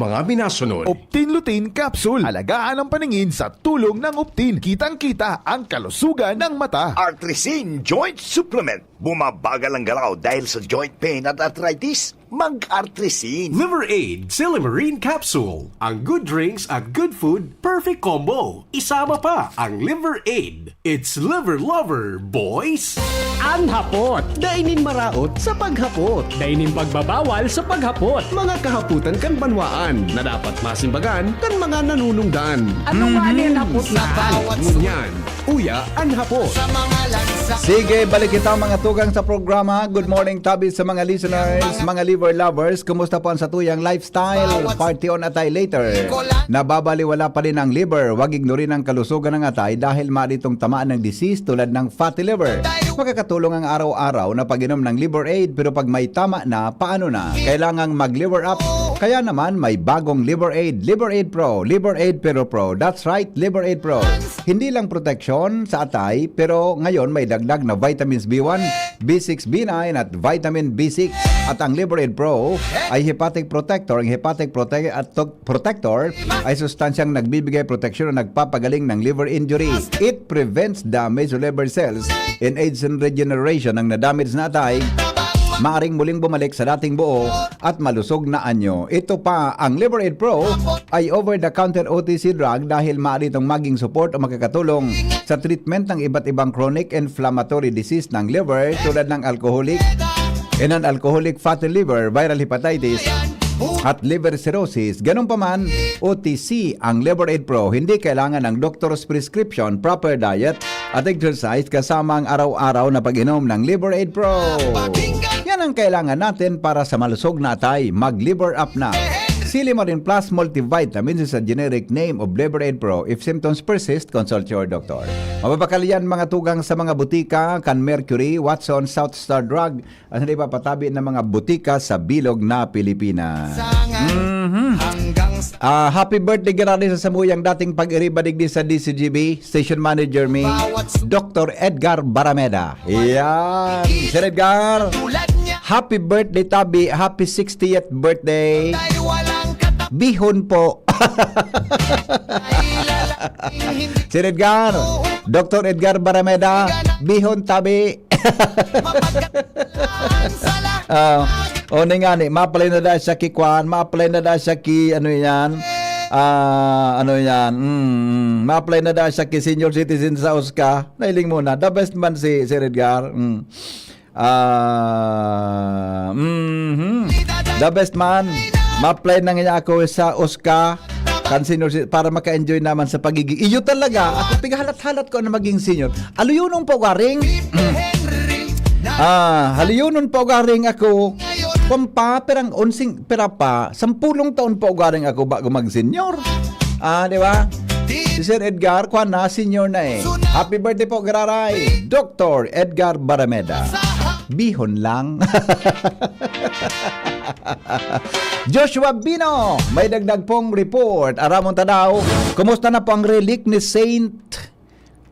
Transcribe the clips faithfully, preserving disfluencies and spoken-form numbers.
Mga minasunod. Optin Lutein Capsule. Alagaan ang paningin sa tulong ng Optin. Kitang-kita ang kalusugan ng mata. Artrisin Joint Supplement. Bumabagal ang galaw dahil sa joint pain at arthritis? Mag-Artrisin. Liver Aid, Silymarin Capsule. Ang good drinks at good food, perfect combo. Isama pa ang Liver Aid. It's Liver Lover, boys! An hapot, dai nin maraot sa paghapot. Dai nin pagbabawal sa paghapot. Mga kahapotan kan banwaan na dapat masimbagan kan mga nanunungdan. Ano nga ni an hapot na? Ngunyan, uya an hapot. Sige, balik kita, mga tugang, sa programa. Good morning, tabi sa mga listeners, mga liver lovers. Kumusta po ang satuyang lifestyle? Party on atay later. Nababaliwala pa rin ang liver. Wag ignorin ang kalusugan ng atay dahil maari itong tamaan ng disease tulad ng fatty liver. Makakatulong ang araw-araw na pag-inom ng Liver Aid, pero pag may tama na, paano na? Kailangang mag-liver up. Kaya naman, may bagong Liver Aid. Liver Aid Pro. Liver Aid Pero Pro. That's right, Liver Aid Pro. Hindi lang proteksyon sa atay, pero ngayon may dagdag na vitamins B one, B six, B nine at vitamin B six. At ang Liver Aid Pro ay hepatic protector. Ang hepatic protect at to- protector ay sustansyang nagbibigay proteksyon o nagpapagaling ng liver injury. It prevents damage to liver cells in age and regeneration. Ang nadamage na atay, maaring muling bumalik sa dating buo at malusog na anyo. Ito pa, ang Liver Aid Pro ay over-the-counter O T C drug dahil maaari itong maging support o makakatulong sa treatment ng iba't ibang chronic inflammatory disease ng liver tulad ng alcoholic and non-alcoholic fatty liver, viral hepatitis, at liver cirrhosis. Ganun pa man, O T C ang Liver Aid Pro. Hindi kailangan ng doctor's prescription, proper diet, at exercise kasama ang araw-araw na pag-inom ng Liver Aid Pro. Yan ang kailangan natin para sa malusog na atay. Mag-liver up na. Silymarin Plus Multivitamins is a generic name of Liver Aid Pro. If symptoms persist, consult your doctor. Mababakal yan, mga tugang, sa mga butika kan Mercury, Watson, South Star Drug, at sa iba pa tabi na mga butika sa bilog na Pilipinas. Mhm. Ah, happy birthday giraray sa samuyang dating pag-iriba digdi sa D C G B, station manager mi, Doctor Edgar Barameda. Yan. Sir Edgar, happy birthday, tabi. Happy sixtieth birthday. Bihon po. Sir Edgar, Doctor Edgar Barameda, Bihon, tabi. Ah, o, ni nga ni, ma-apply na dahil siya ki kwan, ma-apply na dahil siya ki, ano yan? Ah, ano yan? Mm, mm. Ma-apply na dahil siya ki senior citizen sa OSCA. Nailing mo na. The best man si Sir Edgar. Mm. Ah, mhm. The best man. Ma-apply na nga ako sa OSCA. Kan senior ci-, para maka-enjoy naman sa pagiging iyo talaga. Ako, pigahalat-halat ko na maging senior. Aluyonon pa ugaring. Ah, haluyonon pa ugaring ako. Kwan pa, pirang onsing, pira pa, sampulong taon pa ugaring ako bago mag-senior. Ah, di ba? Si Sir Edgar, kwan na, senior na eh. Happy birthday po, giraray. Doctor Edgar Barameda. Bihon lang. Joshua Bino, may dagdag pong report. Aramon ta daw, kumusta na po ang relic ni Saint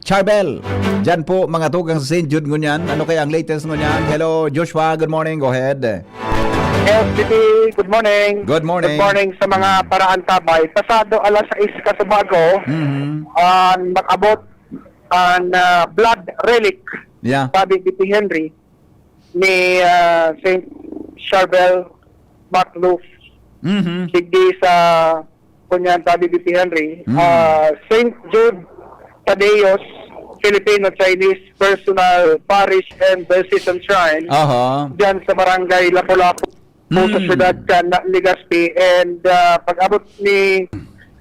Charbel? Diyan po, mga tugang sa Saint Jude ngunyan. Ano kaya ang latest ngunyan? Hello, Joshua. Good morning. Go ahead. L C P, good morning. Good morning. Good morning sa mga paraantabay. Pasado alas sais kasubago, Mhm. ah, nag-abot ang ah, blood relic, Yeah. sabi ni P Henry, ni ah, Saint Charbel Macluf. Mhm. Digdi sa, kunyan, sabi ni P Henry, Mm. ah, Saint Jude Tadeos Filipino-Chinese Personal Parish and Diocesan Shrine Aha. dyan sa barangay Lapu-Lapu po sa Mm. syudad kan Legazpi. And ah, pag-abot ni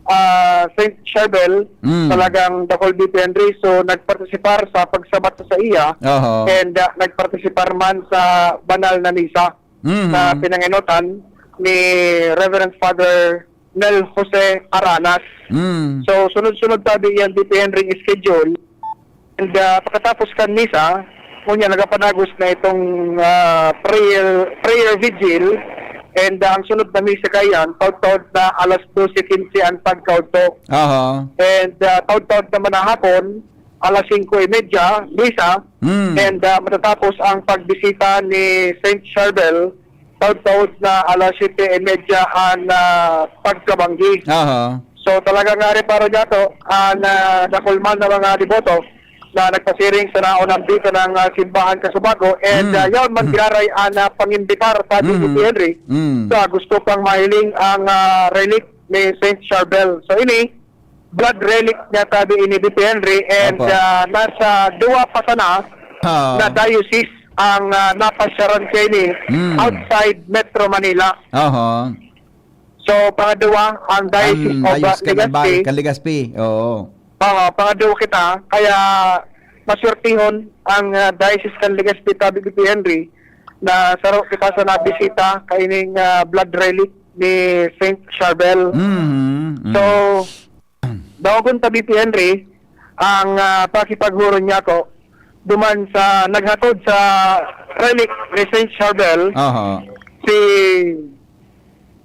ah, Saint Charbel, Mm. talagang dakul dipendri. So, nagpartisipar sa pagsabat sa iya Aha. and ah, nagpartisipar man sa banal na misa Mhm. na pinangenotan ni Reverend Father Nel Jose Aranas. Mm. So, sunod-sunod tabi yan, D P Henry, schedule. And ah, pagkatapos kan misa, ngunyan nagapanagos na itong ah, prayer prayer vigil. And ah, ang sunod na misa kayan, taud-taud na alas dose quince ang pagkaudto. Aha. And ah, taud-taud naman na hapon, alas singko y media, misa. Mm. And ah, matatapos ang pagbisita ni Saint Charbel taud-taud na alas siyete y media an, ah, pagkabanggi. Aha. So, talaga nga reparo niya to, an, ah, nakulman na mga deboto na nagpasiring sa naunang bita ng, ah, simbahan Kasubago. And, Mm. ah, yaon man Mm. giraray an, ah, pangimbitar sa Mm. Apo Henry. Mm. Sa gusto pang mahiling ang, ah, relic ni Saint Charbel. So, ini, blood relic niya tabi ini, Apo Henry. And, Opo. ah, nasa duwa pa sana Oo. na diocese ang, ah, napasyaran kaini Mm. outside Metro Manila. Oho. So, pangaduwa, ang Diocese Ang of, ah, Diocese kan Legazpi. Albay, kan Legazpi. Oo. Oo, pangaduwa kita. Kaya, maswertehon ang, ah, Diocese kan Legazpi, tabi ni Henry, na saro kita sa nabisita kaining, ah, blood relic ni Saint Charbel. Mhm, mhm. So, daogon tabi ni Henry ang, ah, pakipaghuron niya ako duman sa naghatod sa relic ni Saint Charbel, Aha. si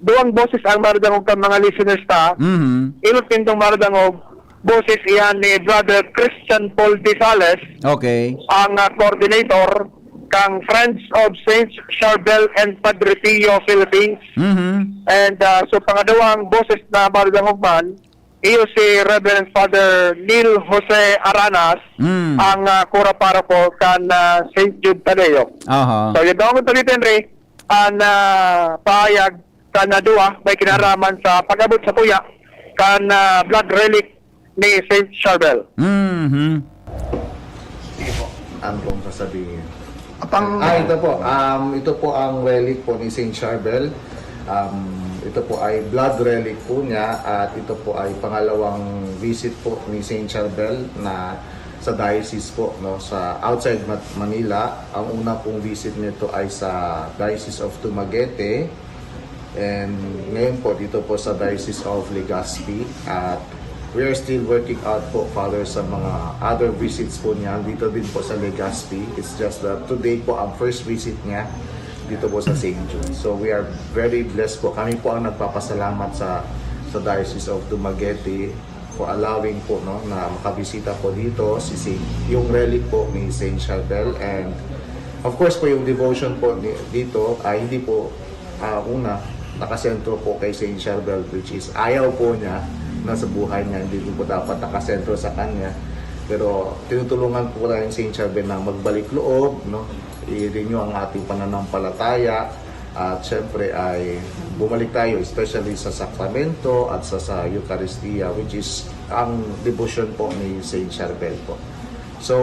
duwang boses ang maradangog kan mga listeners ta. Mhm. Inot nindong maradangog, boses iyan ni Brother Christian Paul de Sales, Okay. ang, ah, coordinator kang Friends of Saint Charbel and Padre Pio Philippines. Mhm. And, ah, so, pangadawang boses na maradangog man, iyo si Reverend Father Neil Jose Aranas, Mm. ang, ah, kura paroko kan, ah, Saint Jude Tadeo. Aha. So, yun daw ang Tito Henry, an, ah, paayag kan, ah, duwa may kinaraman sa pag-abot sa tuya kan, ah, blood relic ni Saint Charbel. Mhm. Sige po. Ano pong sasabihin? Apang Ah, ito po. Um, ito po ang relic po ni Saint Charbel. Um, ito po ay blood relic po niya at ito po ay pangalawang visit po ni Saint Charbel na sa diocese po, no, sa outside Mat-, Manila. Ang una pong visit nito ay sa Diocese of Dumaguete. And ngayon po, dito po sa Diocese of Legazpi. At we are still working out po, Father, sa mga other visits po niya. Dito din po sa Legazpi. It's just that today po ang first visit niya dito po sa Saint Jude. So we are very blessed po. Kami po ang nagpapasalamat sa, sa Diocese of Dumaguete for allowing po, no, na makabisita po dito si Saint, yung relic po ni Saint Charbel. And of course po, yung devotion po ni, dito ay hindi po, ah, una, nakasentro po kay Saint Charbel, which is ayaw po niya na sa buhay niya, hindi po dapat nakasentro sa kanya. Pero tinutulungan po tayo ni Saint Charbel na magbalik loob, no? I-renew ang ating pananampalataya. At syempre ay bumalik tayo, especially sa sakramento at sa, sa Eucharistia, which is ang debosyon po ni Saint Charbel po. So,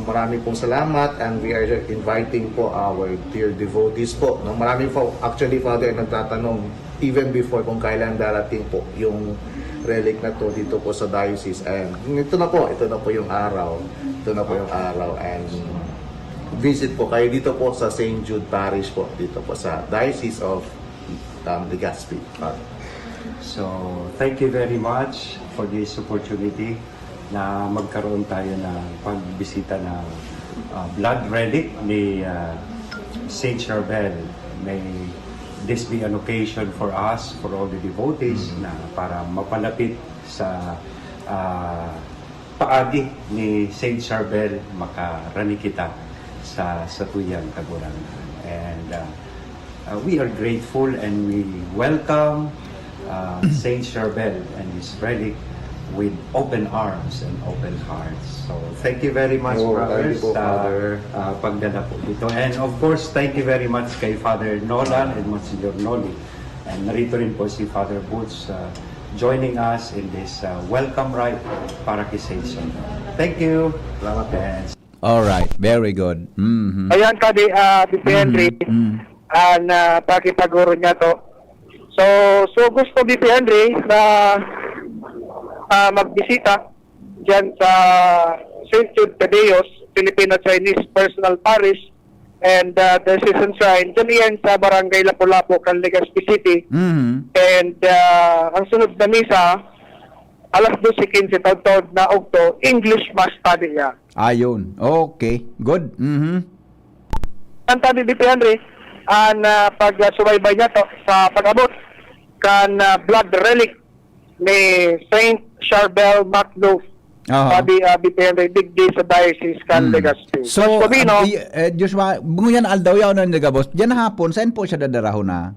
marami pong salamat, and we are inviting po our dear devotees po, no? Marami po, actually, Father, nagtatanong even before kung kailan darating po yung relic na to dito po sa diocese. And ito na po, ito na po yung araw. Ito na po yung araw. And visit po kayo dito po sa Saint Jude Parish po, dito po sa Diocese of, um, Legazpi. So, thank you very much for this opportunity na magkaroon tayo ng pagbisita ng, ah, blood relic ni, ah, Saint Charbel. May this be an occasion for us, for all the devotees, Mm. na para mapalapit sa, ah, paagi ni Saint Charbel, makarani kita sa satuyang Kagurangnan. And, uh, uh, we are grateful and we welcome, uh, Saint Charbel and his relic with open arms and open hearts. So, thank you very much, Oh, thank you brothers, po, sa, Father. uh, pagdala po dito. And of course, thank you very much kay Father Nolan and Monsignor Noli. And narito rin po si Father Boots, uh, joining us in this, uh, welcome rite para kay Saint Charbel. Thank you. Salamat po. And Alright, very good. Mhm. Ayan, Kadi, ah, Tito Henry, Mhm, mhm. ah, na pakipaguro niya to. So, so gusto ni Tito Henry na, ah, magbisita diyan sa Saint Jude Thaddeus, Filipino-Chinese Personal Parish, and, ah, the Season Shrine, dyan iyan sa Barangay Lapu-Lapu, kan Legazpi City. Mhm. And, ah, ang sunod na misa, alas dose quince, taud-taud na ugto, English Mass pa diya. Ayun. Okay. Good. Mhm. Ang tabi ni Henry, ang, ah, pagsubaybay niya to sa pag-abot kan, ah, blood relic ni Saint Charbel Macluf. Aha. Sabi, uh, B P N digdi sa Diocese kan Mm. Legazpi. So, Boss Bobino, ang, eh, Joshua, ngunyan aldaw yaw na nagabos. Diyan hapon, saan po siya dadarahon na?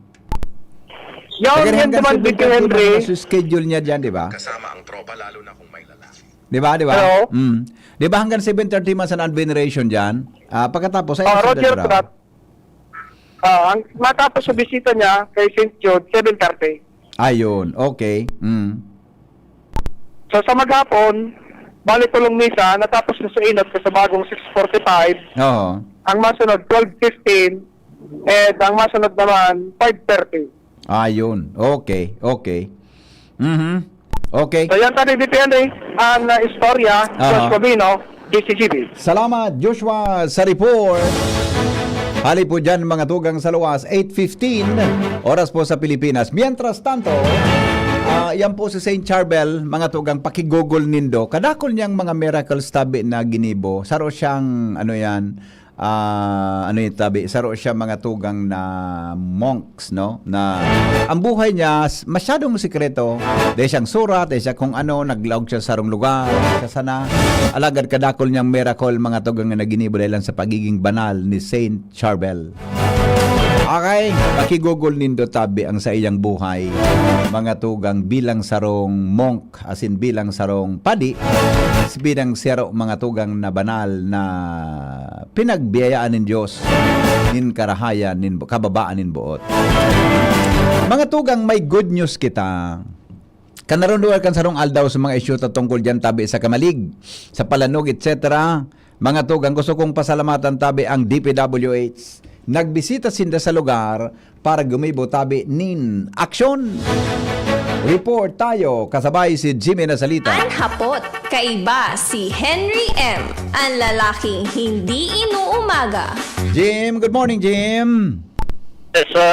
Yaw, Kaya yan hanggang naman, seven thirty B P N Henry. man ang schedule niya dyan, di ba? Kasama ang tropa, lalo na kung may lalaki. Di ba, di ba? Hello? Mm. Di ba hanggang seven thirty man sa veneration dyan? Ah, pagkatapos, ay, Ah, nasa Roger dadarahon. Prat. Ah, ang, matapos sa bisita niya kay Saint Jude, seven thirty. Ayun, okay. Mm. So sa maghapon, balik tulong misa, natapos na sa inot sa bagong six forty-five, Oo. ang masunod twelve fifteen, and ang masunod naman five thirty. Ayun. Okay, okay. Mhm. Okay. So yan tayo, B P N, eh, ang uh, istorya, Aha. Josh Covino, D C G B. Salamat, Joshua, sa report. Hali po dyan, mga tugang sa luwas, eight fifteen, oras po sa Pilipinas. Mientras tanto, ah, yan po si Saint Charbel, mga tugang, pakigugol nindo. Kadakol niyang mga miracles tabi na ginibo. Saro siyang, ano yan, ah, ano yung tabi? Saro siya mga tugang na monks, no? Na ang buhay niya s- masyadong sikreto. Dahil siyang surat, dahil siya kung ano, naglaog siya sa sarong lugar, sa sana. Alagad kadakol niyang miracle, mga tugang na ginibo dahil lang sa pagiging banal ni Saint Charbel. Okay, pakigugol nindo tabi ang sa iyang buhay, mga tugang bilang sarong monk, asin bilang sarong padi, bilang saro mga tugang na banal na pinagbiyayaan nin Dios, nin karahayan, nin bu- kababaan nin buot. Mga tugang, may good news kita. Kanarunduan kan sarong aldaw sa mga isyu ta tungkol diyan tabi sa kamalig, sa palanog, et cetera. Mga tugang, gusto kong pasalamatan tabi ang D P W H. Nagbisita sinda sa lugar para gumibo tabi nin aksyon. Report tayo, kasabay si Jimmy Nasalita. An hapot, kaiba si Henry M, an lalaking hindi inuumaga. Jim, good morning, Jim. So,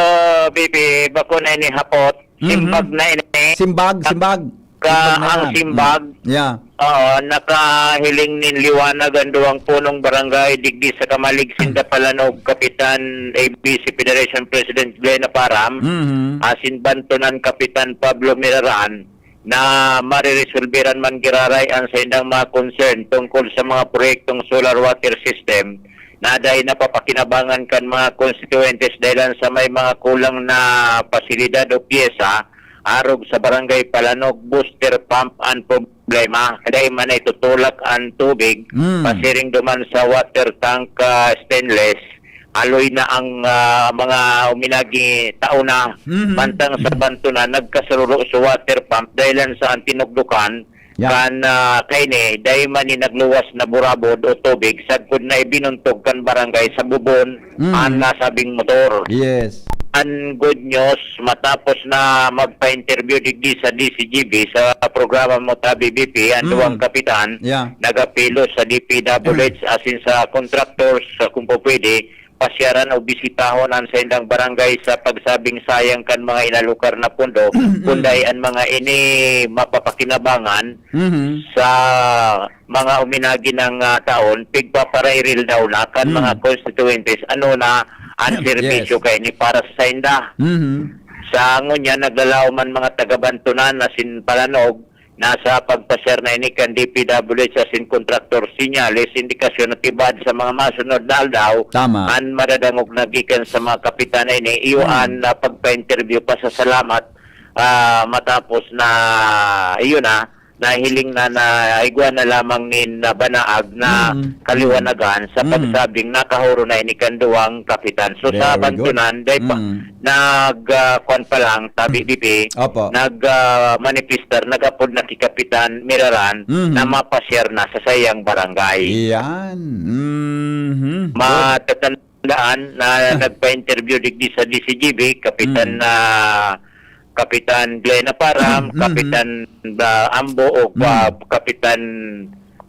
B P, bako na ini hapot. Mhm. Simbag na ini. Simbag, simbag. Ka Simbag na ang yan. simbag. Mm. Yeah. Oo, nakahiling nin liwanag ang duwang punong barangay digdi sa Kamalig, sinda palanog, Kapitan A B C Federation President Glenn Aparam, Mhm. asin Bantonan Kapitan Pablo Miraran, na mariresolbiran man giraray ang saindang mga concern tungkol sa mga proyektong solar water system na dai napapakinabangan kan mga konstituyentes dahilan sa may mga kulang na pasilidad o pyesa arog sa Barangay Palanog, booster pump an problema. Dai man itutulak an tubig Mm. pasiring duman sa water tank, ah, stainless. Aloy na ang, ah, mga uminagi tao na Mhm. mantang sa Bantonan nagkasaruro sa water pump dahilan sa antinugdukan Yeah. kan, ah, kaini, dai man ni nagluwas na burabod o tubig sagkod na ibinuntog kan barangay sa bubon Mm. an nasabing motor. Yes. An good news, matapos na magpa-interview digdi sa D C G B sa programa mo tabi B P, an Mm. duwang kapitan, Yeah. nagapilo sa D P W H asin sa contractors, sa kung po pwede, pasyaran o bisitahon an saindang barangay sa pagsabing sayang kan mga inalokar na pondo, kundi an mga ini mapapakinabangan Mhm. sa mga uminagi ng, ah, taon, pigpaparairil daw na kan Mm. mga konstituyentes, ano na ang Yes. serbisyo kaini para sa sainda. Mhm. Sa ngunyan, naglalaom an mga taga-Bantonan asin Palanog na sa pagpasyar na ini kan D P W H asin kontraktor, sinyales, indikasyon na tibad sa mga masunod na aldaw, Tama. an madadangog na gikan sa mga kapitan na ini, iyo Hmm. an, ah, pagpa-interview, pasasalamat, ah, matapos na, iyo na, nahiling na na igwa na lamang nin, ah, banaag na Hmm. kaliwanagan sa Hmm. pagsabing nakahuro na ini kan duwang kapitan. So, sa Very good. Bantonan, dai pa, Hmm. nag, ah, kwan pa lang, tabi, B P, Opo. nag, ah, manifestar, nag-apod na ki Kapitan Miraran Mhm. na mapasyar na sa sayang barangay. Yan. Mhm. Matatandaan na nagpa-interview digdi sa D C G B, Kapitan Mm. na Kapitan Glenn Aparam, Mm. Kapitan, ah, Ambo o, ah, Mm. Kapitan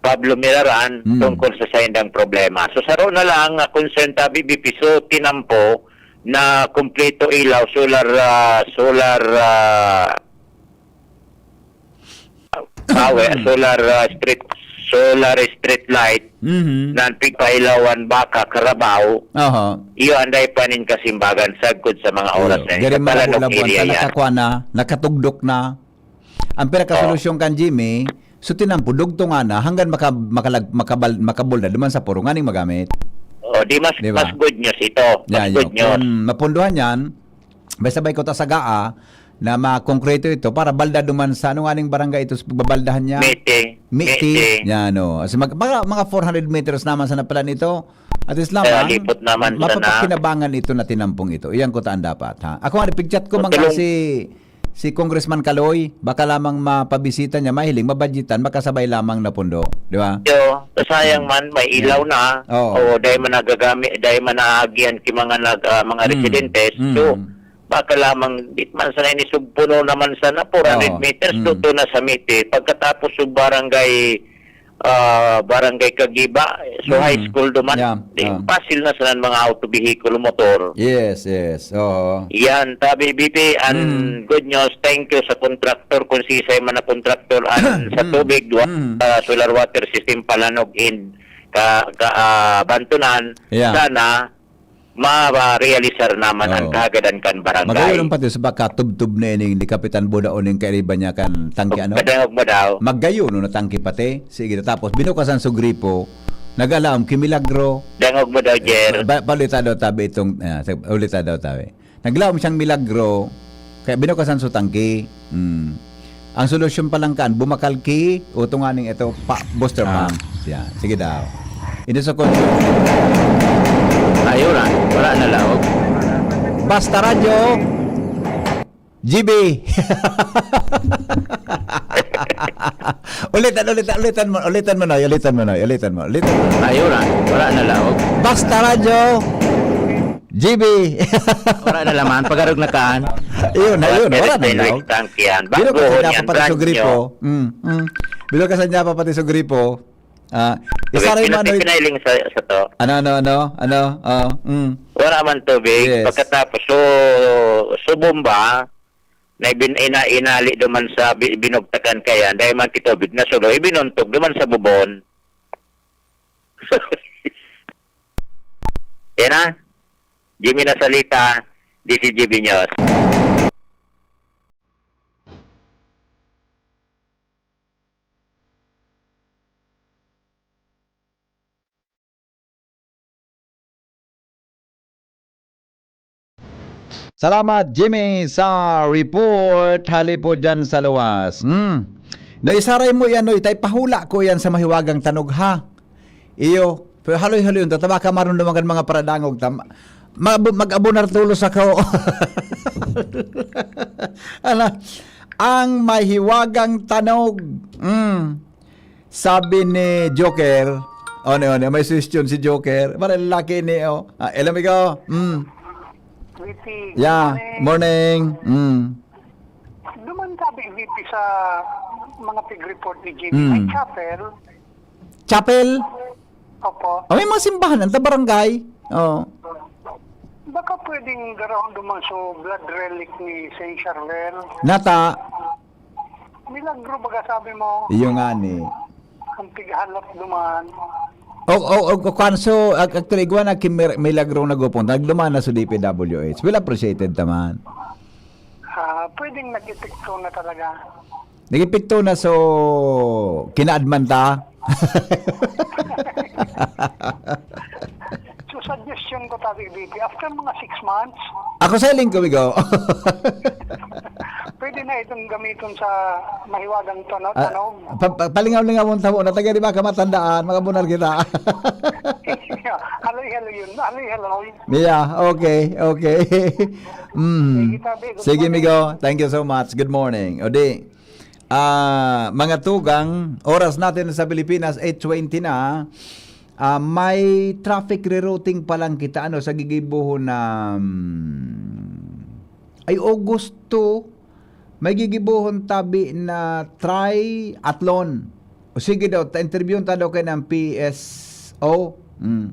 Pablo Miraran Mm. tungkol sa saindang problema. So, saro na lang nga concern tabi, B P, so tinampo na kumpleto ilaw, solar, ah, solar, ah, power, solar, ah, street, solar street light Mhm. na pigpailawan baka, karabaw. Aha. Iyo anday panin kasimbagan sagkod sa mga oras Iyo. na Gari sa Palanog malabo-labuan area ta, yan. nakakwa na, nakatugdok na. Ang pinakasolusyon kan Jimmy, So, tinampon, dugtungan na hanggang maka-, makalag-, makabal-, makabulda duman sa poro nganing magamit. Oh, di mas, Di ba? mas good news ito. Mas Yeah, good yun. news. Kung mapunduhan yan, may sabay ko ta sagaa na makongkreto ito para balda duman sa ano nganing barangay ito sa pagbabaldahan niya? Miti. Miti. Miti. Yan, oh. Kasi mag-, mga, mga four hundred meters naman sa napalan ito. At least Kaya lamang, lipot naman sana. mapapakinabangan ito na tinampong ito. Iyan ko taan dapat, ha? Ako nga, pig-chat ko, Ang mga tulong si, si Congressman Kaloy, baka lamang mapabisita niya, mahiling, mabadjitan, makasabay lamang na pundo. Di ba? So, sayang Hmm. man, may ilaw Hmm. na. Oo. O, dahil man nagagami-, dahil man naagihan ki mga nag-, ah, mga Hmm. residentes. Hmm. So, baka lamang, di man sana inisugpuno naman sana, four hundred Oo. meters, Mm. luto na sa Miti. Pagkatapos yung barangay, ah, barangay Kagiba, so Mm. high school duman, Yeah, di, ah. pasil na sana ang mga auto, vehicle, motor. Yes, yes. Oo. Yan, tabi, B P, and Mm. good news, thank you sa contractor, kung sisay man na contractor, and sa Mm. tubig, duwa, Mm. sa solar water system, Palanog in, ka, ka, ah, Bantonan, Yeah. sana, ma-realisar naman ang Oo. kahagadan kan barangay. Magayon ang pati sa baka tubtub na ining ni Kapitan Buda o ning kairiba niya kan tangke, ano? Kadangog mo daw. Magayon, no, na tangke pati. Sige, tapos binukasan sa gripo, nag-alaom ki milagro. Dangog mo daw, Jer. Ba-, balita daw tabi itong, ah, sa-, ulita daw tabi. Naglaom siyang milagro, kaya binukasan sa tangke. Hmm. Ang solusyon pa lang kan, bumakal ki, utungan ning ito, pa, booster Ah. pump. Yan. Sige daw. Ini sa kon- Ayun na. Wala na laog. Basta Radyo, G B. Ulitan, ulitan, ulitan mo, ulitan mo, Noy, ulitan mo, Noy, ulitan mo, ulitan mo. Ayun na. Wala na laog. Basta Radyo, G B. Wala na laman, pagarog na kaan. Ayun, ayun, wala na Pero laog. Tangkihan. Bilo ka sa Baguhon niya yan, pa pati brand sugripo. new. Mm, mm. Bilo ka sa niya pa pati sugripo. Ah, isa rin Pinati-, man, oy. Pinailing sa, sa to. Ano, ano, ano? Ano? Oh, mm. Wala man tubig. Yes. Pagkatapos, so, so bomba, na ibin-, ina-, inali duman sa bi-, binugtakan kaya, dahil man kitubig na sulo, ibinuntog duman sa bubon. Yan na. Jimmy Nasalita, D C G B News. Salamat, Jimmy, sa report. Hali po dyan sa luwas. Hmm. No, isaray mo yan, no, itay pahula ko yan sa mahiwagang tanog, ha? Iyo, pero haloy-haloy yun. Tataba ka marunong mga, mga paradangog. Tam-, mag-, mag-abonar tulos ako. Ala, ang mahiwagang tanog. Mm. Sabi ni Joker, one, one, may suggestion si Joker. Para lalaki ni, oh. Ah, hello, amigo. Mm. Witty, Yeah, good morning. morning. Mm. Duman sabi, V P, sa mga pig-report ni Jimmy, Mm. may chapel. Chapel? Opo. Ah, may mga simbahan, ang barangay. Oh. Baka pwedeng garaon duman sa blood relic ni Saint Charbel. Nata. Milagro baga sabi mo. Iyo nga ni. Ang pighalap duman. O, o, o, o, kanso, ag-, actually, igwa na ki Mir-, Milagro nagupon. Nagduman na sa D P W H. Well appreciated naman. Ah, pwedeng nag-epekto na talaga. Nag-epekto na, so, kinaadman ta? So, suggestion ko, Tatay B P, after mga six months, Ako sa iling ko, migo. Pwede na itong gamiton sa mahiwagang tano-, Ah, tanog. pa-, pa-, palingaw-lingaw mong tamo na taga di ba kamatandaan, mga bunar kita. Haloy-haloy yun. Haloy-haloy. Yeah, okay, okay. Mm. Sige, Tatay, good Sige, morning. migo. Thank you so much. Good morning. O di, ah, mga tugang, oras natin sa Pilipinas, eight twenty na. Ah, may traffic rerouting pa lang kita, ano, sa gigibohon na, mm, ay, August two, may gigibohon tabi na triathlon. O sige daw, ta-, interviewon ta daw kayo ng P S O. Mm.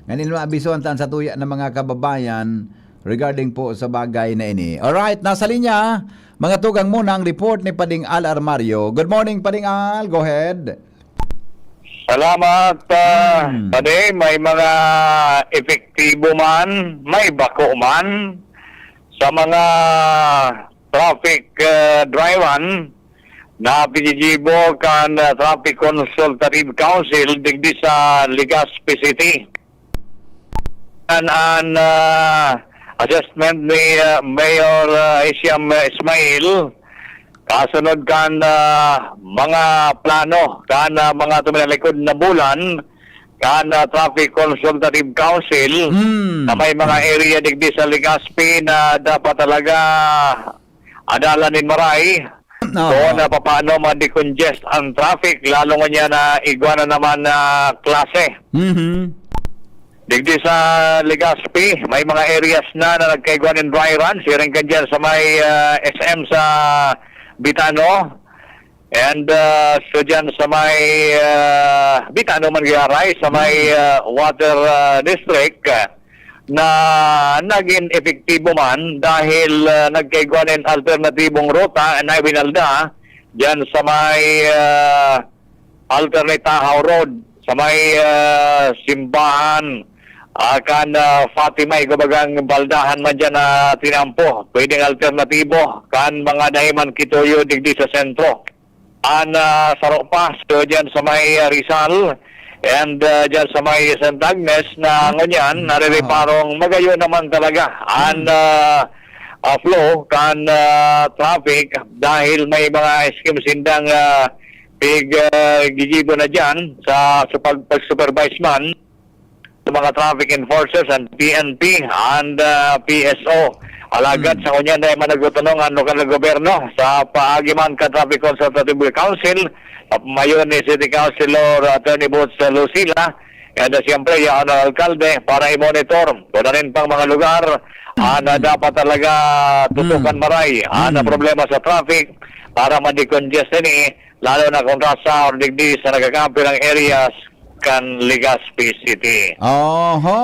Ngayon, maabisohan ta sa tuya ng mga kababayan regarding po sa bagay na ini. Alright, nasa linya, mga tugang muna ang report ni Pading Al Armario. Good morning, Pading Al. Go ahead. Salamat, ah, Hmm. Padi. May mga epektibo man, may bako man sa mga traffic, ah, driver. Napigigibo kan, ah, Traffic Consultative Council digdi sa Legazpi City. An, an, ah, assessment ni, ah, Mayor, ah, Hisham Ismail, kasunod kan, ah, mga plano kan, ah, mga tuminalikod na bulan kan, ah, Traffic Consultative Council, Hmm. na may mga area digdi sa Legazpi na dapat talaga adalan nin maray. Oo. Kung, ah, papaano ma-decongest ang traffic, lalo ngunyan na igwa na naman na klase. Mhm. Digdi sa Legazpi, may mga areas na, na nagkaigwa nin dry run. Siring kan dyan sa may, ah, S M sa Bitano. And, ah, so dyan sa may, ah, Bitano man giyaray, sa may, ah, Water, ah, District, ah, na naging epektibo man dahil, ah, nagkaigwa nin alternatibong ruta na ibinalda dyan sa may, ah, alternate Tahaw Road, sa may, ah, simbahan, ah, kan, ah, Fatima, igwa bagang baldahan man dyan na tinampo. Pwedeng alternatibo kan mga dai man kituyo digdi sa sentro. An, ah, saro pa, so dyan sa may, ah, Rizal, and, ah, dyan sa may Santa Agnes na ngunyan, Hmm. narireparong magayo naman talaga an, Hmm. ah, ah, flow kan, ah, traffic dahil may mga scheme sindang, ah, pig, ah, gigibo na dyan sa, sa pag-, pag-supervise man sa mga traffic enforcers and P N P and, ah, P S O. Alagad Hmm. sa ngunyan na man nagtutunong ang lokal na gobyerno sa paagi man kan Traffic Consultative Council, ah, mayo ni City Councilor Attorney Boots Lucila, and, ah, siyempre, yaon ang alkalde para i-monitor kung alin pang mga lugar, ah, na Hmm. dapat talaga tutukan Hmm. maray, ah, na Hmm. problema sa traffic para ma-decongest ini, lalo na kung nasa or digdi sa nagkakampirang areas kan Legazpi City. Oho.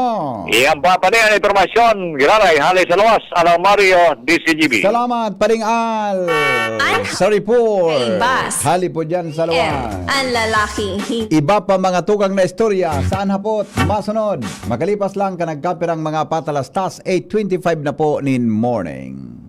Iyan pa, pati ang impormasyon, giraray, hali sa luwas, Alarmario, D C G B. Salamat, Paring Al. An- Sa report. Kay Bas. Hali po dyan sa luwas. Ang lalaking hin- Iba pa mga tugang na istorya, saan hapot? Masunod. Makalipas lang ka nagkapirang mga patalastas, eight twenty-five na po nin morning.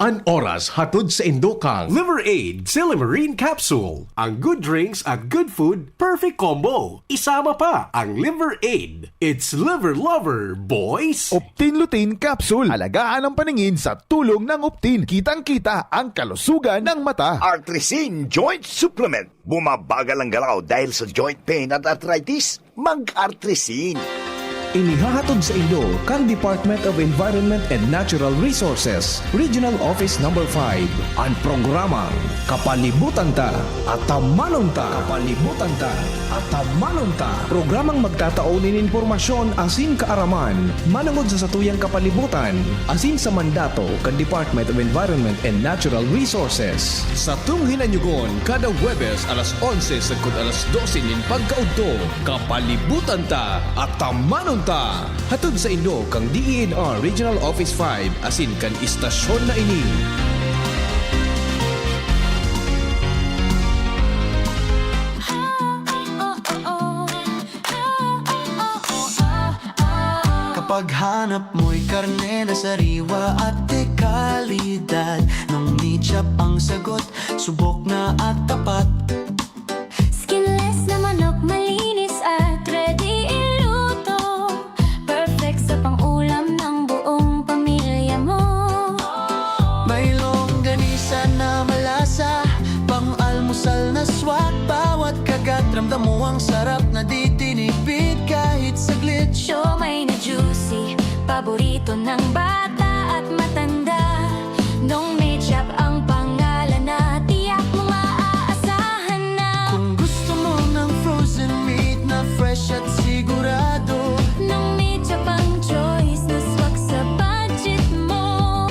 An oras hatod sa indo kan Liver Aid Silymarin Capsule. Ang good drinks at good food, perfect combo. Isama pa ang Liver Aid. It's Liver Lover, boys! Optin Lutein Capsule. Alagaan ang paningin sa tulong ng Optin. Kitang-kita ang kalusugan ng mata. Artrisin Joint Supplement. Bumabagal ang galaw dahil sa joint pain at arthritis. Mag-Artrisin. Inihahatod sa indo kan Department of Environment and Natural Resources, Regional Office Number five, an programang Kapalibutan Ta, Atamanon Ta. Kapalibutan Ta, Atamanon Ta. Programang magtatao nin impormasyon asin kaaraman manongod sa satuyang kapalibutan asin sa mandato kan Department of Environment and Natural Resources. Satong hinanyogon kada Huwebes alas onse sagkod alas dose nin pagkaudto, Kapalibutan Ta, Atamanon Ta. Hatod sa indo kan D E N R Regional Office five asin kan istasyon na ini. Kapag hanap mo'y karne na sariwa at de kalidad, Nong Meat Shop ang sagot, subok na at tapat. Skinless na manok, malinis at ready iluto. Perfect sa pang-ulam ng buong pamilya mo. May longganisa na malasa, pang-almusal na swak. Bawat kagat, ramdam mo ang sarap na di tinipid kahit saglit. Siomai na juicy, paborito ng bata at matanda. Nong Meat Shop ang pangalan na tiyak mong maaasahan na. Kung gusto mo ng frozen meat na fresh at sigurado, Nong Meat Shop ang choice na swak sa budget mo.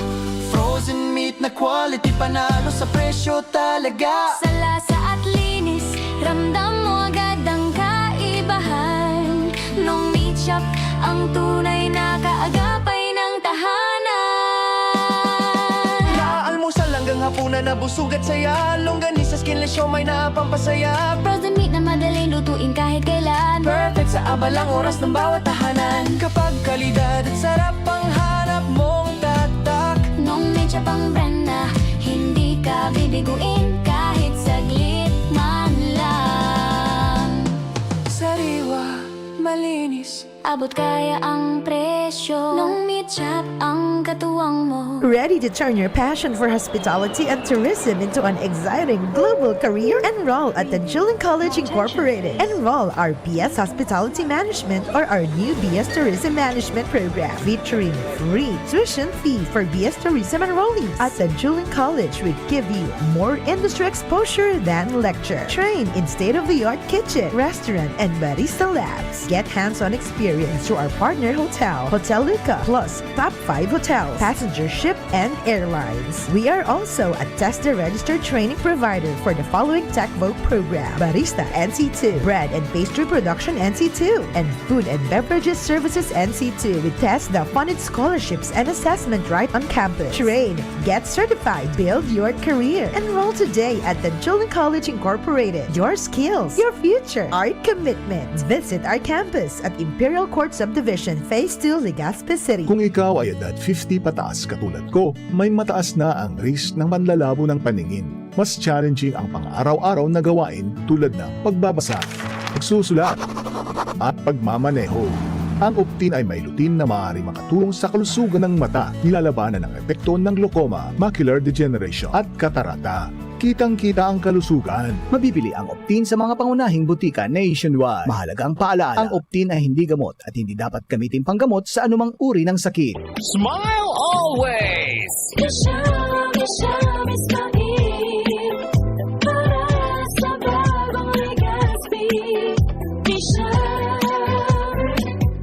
Frozen meat na quality, panalo sa presyo talaga. Sa lasa at linis, ramdam mo agad ang kaibahan. Nong Meat Shop ang tunay na kaagapay ng tahanan. Mula almusal hanggang hapunan na busog at saya. Longganisa, skinless siomai na pampasaya. Frozen meat na madaling lutuin kahit kailan. Perfect sa abalang oras ng bawat tahanan. Kapag kalidad at sarap ang hanap mong tatak, Nong Meat Shop ang brand na hindi ka bibiguin kahit saglit. Abot kaya ang presyo nung meet shop ang katuwang mo. Ready to turn your passion for hospitality and tourism into an exciting global career? Enroll at the Juling College Incorporated. Enroll our B S Hospitality Management or our new B S Tourism Management program, featuring free tuition fee for B S Tourism enrollees. At the Juling College, we give you more industry exposure than lecture. Train in state-of-the-art kitchen, restaurant, and barista labs. Get hands-on experience through our partner hotel, Hotel Luca, plus top five hotels, passenger ship, and airlines. We are also a TESDA registered training provider for the following tech voc program: Barista N C two, Bread and Pastry Production N C two, and Food and Beverages Services N C two. We test the funded scholarships and assessment right on campus. Train, get certified, build your career. Enroll today at the Juling College Incorporated. Your skills, your future, our commitment. Visit our campus at Imperial Court Subdivision, Phase two, Legazpi City. Kung ikaw ay edad fifty pataas katulad ko, may mataas na ang risk ng panlalabo ng paningin. Mas challenging ang pang-araw-araw na gawain tulad ng pagbabasa, pagsusulat, at pagmamaneho. Ang Optin ay may lutein na maaaring makatulong sa kalusugan ng mata, nilalabanan ang epekto ng glaucoma, macular degeneration, at katarata. Kitang-kita ang kalusugan. Mabibili ang Optin sa mga pangunahing butika nationwide. Mahalaga ang paalala, ang Optin ay hindi gamot at hindi dapat gamitin panggamot sa anumang uri ng sakit. Smile always! Isha, Isha, Ismail. Para sa bagong Legazpi. Isha,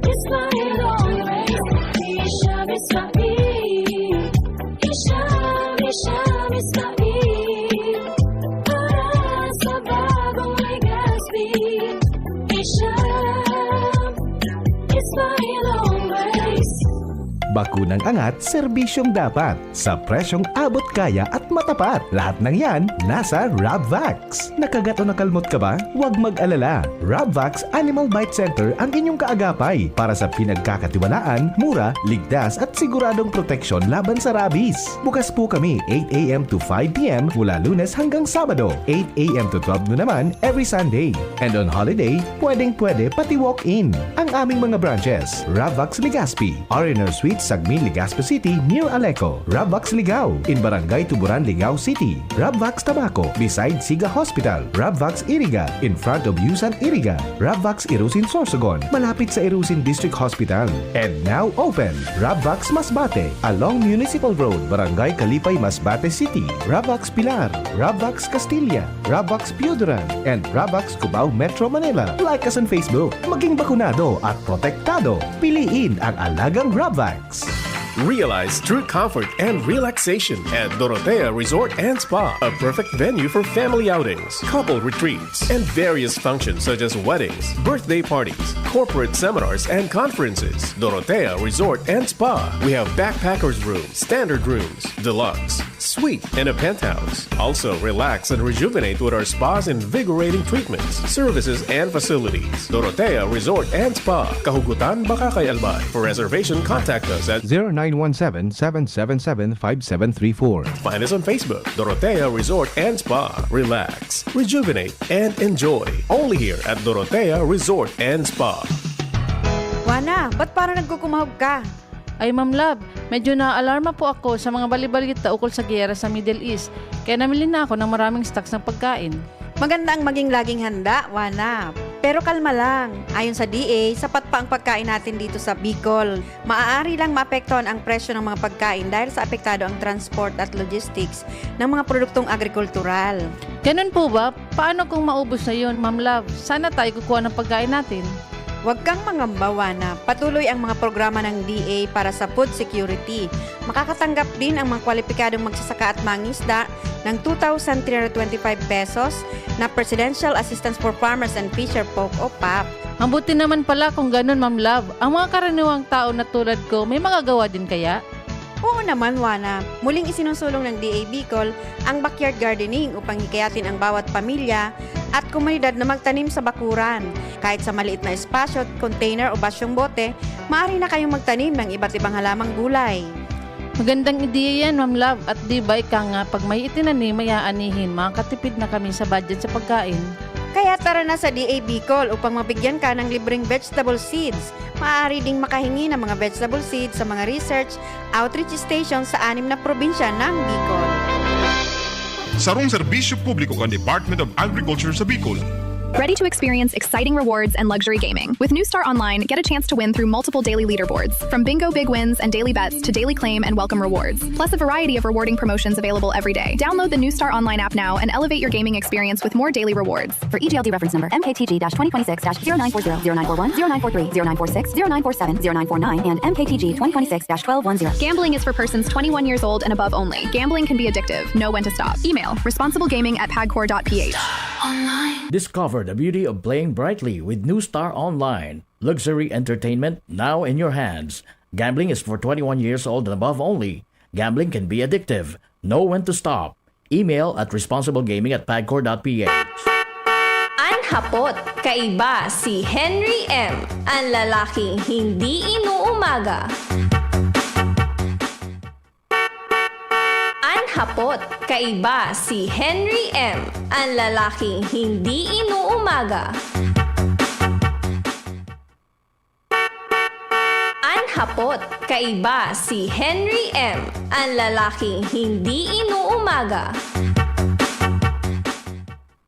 Ismail always. Isha, Ismail. Isha, Isha, Ismail. Para sa bagong Legazpi. Isha, Ismail always. Bakunang angat, serbisyong dapat, sa presyong abot kaya at matapat. Lahat ng yan, nasa Rabvax. Nakagat o nakalmot ka ba? Huwag mag-alala. Rabvax Animal Bite Center ang inyong kaagapay para sa pinagkakatiwalaan, mura, ligtas at siguradong proteksyon laban sa rabies. Bukas po kami eight a m to five p m mula Lunes hanggang Sabado, eight a m to twelve noon naman every Sunday. And on holiday, pwedeng-pwede pati walk-in. Ang aming mga branches, Rabvax Legazpi, R and R Suite, Sagmin, Legazpi City, near Aleco, Rabvax Ligao, in Barangay Tuburan, Ligao City, Rabvax Tabaco, beside Siga Hospital, Rabvax Iriga, in front of Yusan Iriga, Rabvax Irusin Sorsogon, malapit sa Irusin District Hospital. And now open, Rabvax Masbate, along Municipal Road, Barangay Kalipay, Masbate City, Rabvax Pilar, Rabvax Castilla, Rabvax Pioduran, and Rabvax Cubao, Metro Manila. Like us on Facebook. Maging bakunado at protektado. Piliin ang alagang Rabvax. Realize true comfort and relaxation at Dorotea Resort and Spa, a perfect venue for family outings, couple retreats, and various functions such as weddings, birthday parties, corporate seminars, and conferences. Dorotea Resort and Spa. We have backpackers rooms, standard rooms, deluxe, suite, and a penthouse. Also, relax and rejuvenate with our spa's invigorating treatments, services, and facilities. Dorotea Resort and Spa, Kahugutan, Bacacay, Albay. For reservation, contact us at zero nine one seven, seven seven seven, five seven three four. Find us on Facebook, Dorotea Resort and Spa. Relax, rejuvenate, and enjoy. Only here at Dorotea Resort and Spa. Juana, ba't parang nagkukumahog ka? Ay, Ma'am Love, medyo naaalarma po ako sa mga balibalita ukol sa giyera sa Middle East, kaya namili na ako ng maraming stocks ng pagkain. Maganda ang maging laging handa, Juana. Pero kalma lang. Ayon sa D A, sapat pa ang pagkain natin dito sa Bicol. Maaari lang maapektuhan ang presyo ng mga pagkain dahil sa apektado ang transport at logistics ng mga produktong agrikultural. Ganun po ba? Paano kung maubos na yun, Ma'am Love? Saan na tayo kukuha ng pagkain natin? Huwag kang mangamba, Juana. Patuloy ang mga programa ng D A para sa food security. Makakatanggap din ang mga kwalipikadong magsasaka at mangisda ng two thousand three hundred twenty-five pesos na Presidential Assistance for Farmers and Fisher Folk o pap. Mabuti naman pala kung ganun, Ma'am Love. Ang mga karaniwang tao na tulad ko, may magagawa din kaya? Oo naman, Juana. Muling isinusulong ng D A Bicol ang backyard gardening upang hikayatin ang bawat pamilya at komunidad na magtanim sa bakuran. Kahit sa maliit na espasyo, container o basyong bote, maaari na kayong magtanim ng iba't ibang halamang gulay. Magandang ideya yan, Ma'am Love. At di ba ika nga, pag may itinanim, may aanihin, makakatipid na kami sa budget sa pagkain. Kaya tara na sa D A Bicol upang mabigyan ka ng libreng vegetable seeds. Maaari ding makahingi ng mga vegetable seeds sa mga research outreach station sa anim na probinsya ng Bicol. Sarong serbisyo publiko kan Department of Agriculture sa Bicol. Ready to experience exciting rewards and luxury gaming? With New Star Online, get a chance to win through multiple daily leaderboards, from bingo big wins and daily bets to daily claim and welcome rewards, plus a variety of rewarding promotions available every day. Download the New Star Online app now and elevate your gaming experience with more daily rewards. For E G L D reference number M K T G twenty twenty-six dash zero nine four zero, zero nine four one, zero nine four three, zero nine four six, zero nine four seven, zero nine four nine, and M K T G twenty twenty-six dash twelve one zero. Gambling is for persons twenty-one years old and above only. Gambling can be addictive. Know when to stop. Email responsiblegaming at pagcor.ph. Discover the beauty of playing brightly with New Star Online. Luxury entertainment now in your hands. Gambling is for twenty-one years old and above only. Gambling can be addictive. Know when to stop. Email at responsiblegaming at pagcor.ph. An hapot, kaiba si Henry M, an lalaking hindi inuumaga. An hapot, kaiba si Henry M, an lalaking hindi inuumaga. An hapot, kaiba si Henry M, an lalaking hindi inuumaga.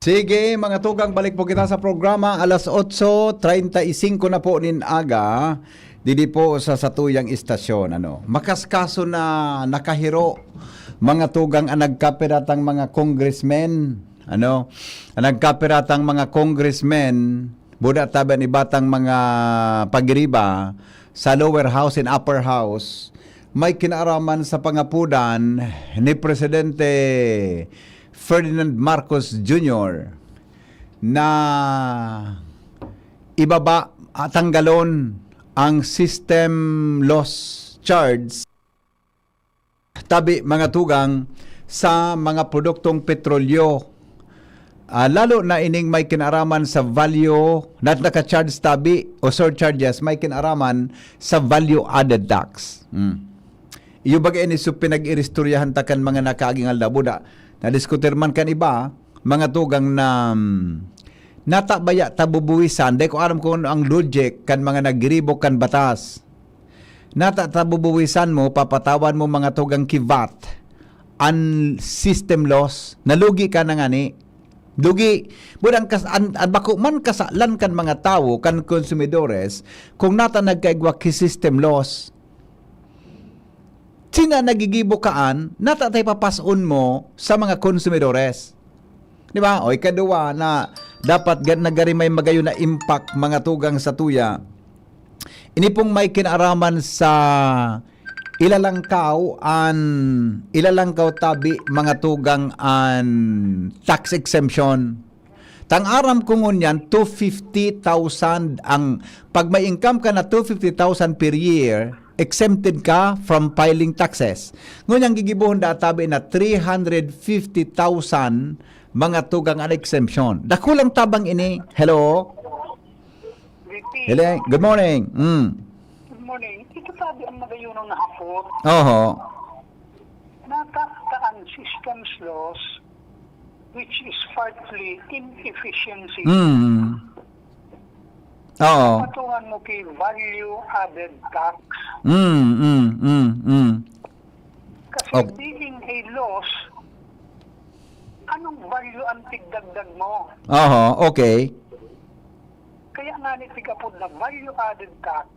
Sige, mga tugang, balik po kita sa programa. Alas otso treinta y cinco na po nin aga, didi po sa satuyang istasyon. Ano, makaskaso na nakahiro, mga tugang, ang nagkapiratang mga congressmen. Ano, ang nagkapiratang mga congressmen, buda tabi an ibatang mga pagiriba sa lower house and upper house, may kinaaraman sa pangapudan ni Presidente Ferdinand Marcos Junior na ibaba, ah, tanggalon ang system loss charge tabi, mga tugang, sa mga produktong petrolyo. Ah, lalo na ining may kinaraman sa value, na naka-charge tabi o surcharges, may kinaraman sa value added tax. Hmm. Iyo baga ini so pinag-iristoryahan ta kan mga nakaaging aldaw. Buda, nadiskutir man kan iba, mga tugang, na, hmm, nata baya ta bubuwisan, dai ko aram kung ano ang logic kan mga nagribok kan batas. Nata ta bubuwisan mo, papatawan mo, mga tugang, ki VAT, an system loss, nalugi ka na ngani. Lugi, budang kas, an, an bako man kasalan kan mga tawo, kan konsumidores, kung nata nagkaigwa ki system loss. Sina nagigibo kaan, nata tay papas-on mo sa mga konsumidores. Di ba? O ikaduwa na dapat ga-, nagari may magayon na impact, mga tugang, sa tuya. Ini pong may kinaaraman sa ilalangkaw an, ilalangkaw tabi, mga tugang, an tax exemption. Tang aram ko ngunyan, two fifty thousand ang, pag may income ka na two fifty thousand per year, exempted ka from filing taxes. Ngunyan gigibohon da tabi na three hundred fifty thousand, mga tugang, an exemption. Dakulang tabang ini. Hello? V P, Hello? Good morning. Mm. Good morning. Ito sabi ang magayunong na hapot. Oho. Natataan systems loss, which is partly inefficiency. Mm. Oo. Patungan mo kay value added tax. Mm, mm, mm, mm. Kasi Okay. Being a loss, anong value ang tigdagdag mo? Oho, okay. Kaya nga ni tigapod na value added tax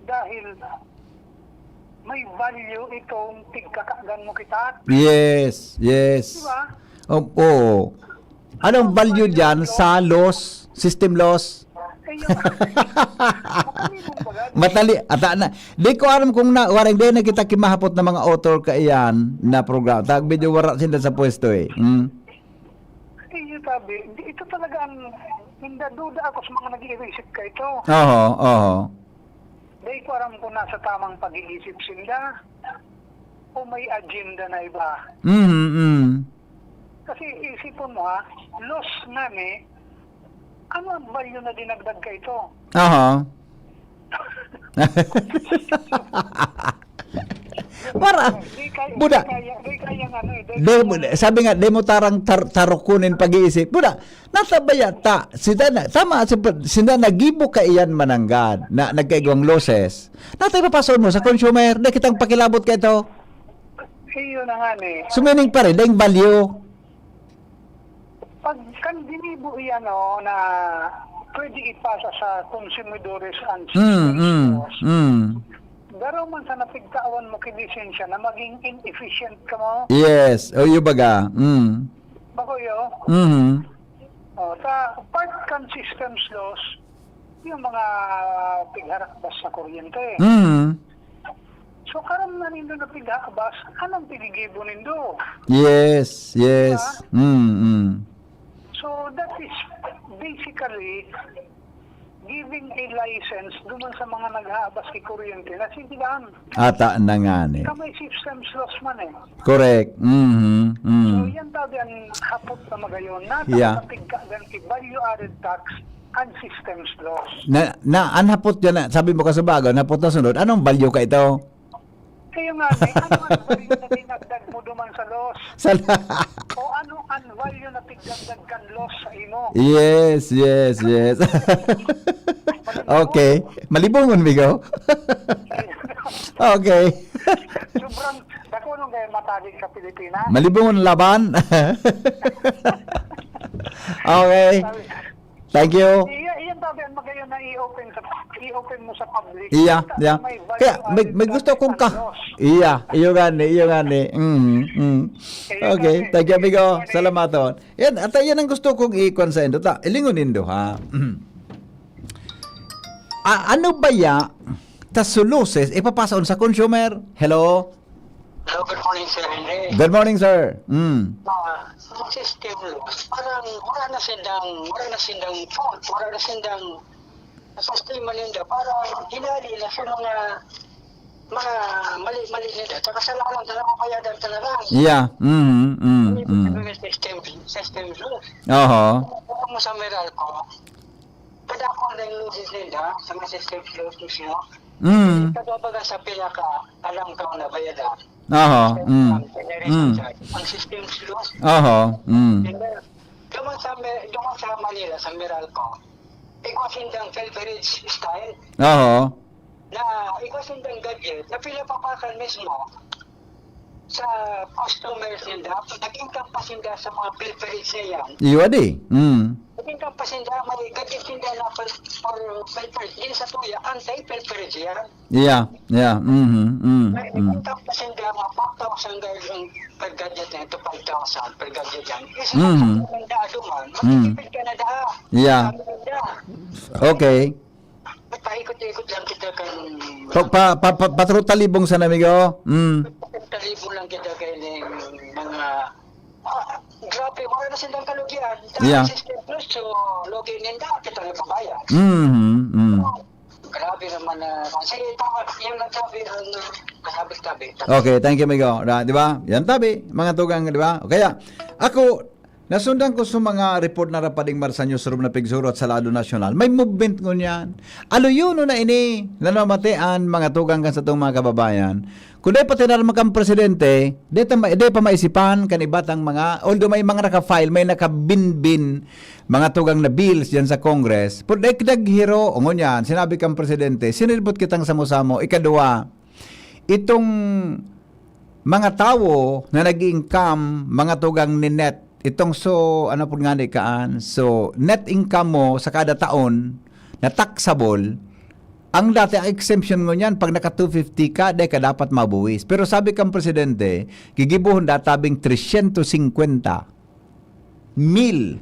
dahil may value itong tigkakagan mo kita. Yes, yes. Di ba? Oh, oo. Anong value dyan sa loss? System loss? Eh, yun. Matalino ba yan? Matali, ata na. Di ko alam kung na, warang di na kita kimahapot na mga author kaiyan na program. Tag medyo wara sinda sa pwesto eh. Hmm? Eh, yun sabi, di- ito talaga ang, hindi duda ako sa mga nag-iisip ka ito. Oho, oho. Dahil ko aram kung nasa tamang pag-iisip sinda o may agenda na iba. Mhm, mm. Kasi isipon mo ha, loss nga ni, ano ang value na dinagdag ka ito? Aha. Para, Di kaya, Buda. Di kaya, di kaya nga, ano, eh, di De, kaya- sabi nga, de mo tarang tar, tarukunin pag-iisip. Buda, natabaya ta. Sida na, tama, si, sida nagibo ka iyan mananggad, na nagkaigwang losses. Natay papasoon mo sa consumer, na kitang pakilabot ka ito. Iyo na nga ni. So, meaning pa rin, daing value. Pag kan ginibo iyan, no, na pwede ipasa sa consumidores and Mm, mm, laws. mm. Daro man sa napigtawan mo kinisensya na maging inefficient ka mo. Yes, o yung baga. Mm. Bako yo, Mhm. oh, sa part kan systems laws, yung mga pigharakbas sa kuryente. Mhm. So, karon na nindo na pigharakbas, anong pinigibo nindo? Yes, yes. Mm, mm. So, that is basically giving a license duman sa mga naghahabas ki kuryente na sige lang. Ata na nga ni. Kamay systems laws man eh. Correct. Mhm. So, Mm. yan tabi ang hapot na magayon. Yeah. Nasa pigkagan ki value added tax and systems laws. Na, na, an hapot yan na, sabi mo kasubago, an hapot na sunod, anong value ka ito? Kaya nga, eh, ano ang value na dinagdag mo duman sa laws? Sa, O ano ang value na pigdagdag kan laws sa imo? yes, yes, yes. Okay. Malibungon, Migo. Okay. Sobrang, dako nung kaya matagig sa Pilipinas. Malibungon laban. Okay. Thank you. Iya, iyan tabi ang magayon na i-open sa i-open mo sa public. Iya, Sa iya. may value Kaya may, added may tax gusto kong and ka. laws. Iya, iyo gani, iyo gani. Mm, mm. Okay, thank you, amigo. Salamaton. Yan, at yan ang gusto kong ikuan sa indo. Ta, ilingon nindo, ha? Ah, ano ba ya ta suluses ipapasaon sa consumer? Hello? Hello, good morning, Sir Henry. Good morning, sir. Mm. Ah, sa system laws, parang wala na sindang, wala na sindang fault, wala na sindang sa sistema ninda. Parang hinali na sa mga mga mali-mali ninda. Tsaka sa lahat na napapayadan ka na lang. Yeah. Mm, mm, Hindi mm. mo sa system, system laws. Oho. Kung mo sa Meralco, kada ako na yung losses ninda sa mga system laws mismo. Mm. Kaya baga sa pinaka alam ko na bayadan. Oho. Mm. Ang Mm. ang system laws. Oho. Mm. Duman sa, Me- duman sa Manila, sa Meralco, igwa sindang pilferage style Oho. na igwa sindang gadget na pinapapakan mismo sa customers ninda, nag-income pa sinda sa mga pilferage na yan. Iyo di. Mm. Nag-income pa sinda, may gadget sinda na pil- for pilferage. Din sa tuya, anti-pilferage yan. Yeah. Yeah. Mhm. Mm. May Mm. income pa sinda, mga four thousand guys ang per gadget na ito, five thousand per gadget yan. Is Mhm. ang dado man, Mm. magtitipid ka na daa. Yeah. Sabi nila, Okay. Paikot-ikot lang kita kan Pa, pa, pa, pa, patro talibong sa namigo. Mm. Talibong lang kita kay mga ah, grabe, wala na silang kalugian. Yeah. Sa Steve Cruz, so, lugi ninda, kita na pabaya. Mhm. Mm. Grabe naman na, sige, tama, yung nagsabi, ang kasabi-sabi. Okay, thank you, amigo. Ra, di ba? Yan tabi, mga tugang, di ba? O kaya, ako, nasundan ko sa mga report na rapading Marsa Newsroom na pigsurat sa lado nasyonal. May movement ngunyan. Aluyono na ini, nanamatian, mga tugang kan sa itong mga kababayan. Kung di pa tinarma kang presidente, di, ta, di pa maisipan kan iba tang mga, although may mga naka-file, may nakabinbin, mga tugang na bills dyan sa Congress, pero dai daghiro, o ngunyan, sinabi kang presidente, sinilbot kitang samo-samo, ikaduwa, itong mga tawo na nag-income, mga tugang ni net, itong so, ano po nga ni kaan, so, net income mo sa kada taon, na taxable, ang dati ang exemption ngunyan, pag naka two fifty ka, di ka dapat mabuwis. Pero sabi kang presidente, gigibuhon databing tresyentos singkwenta mil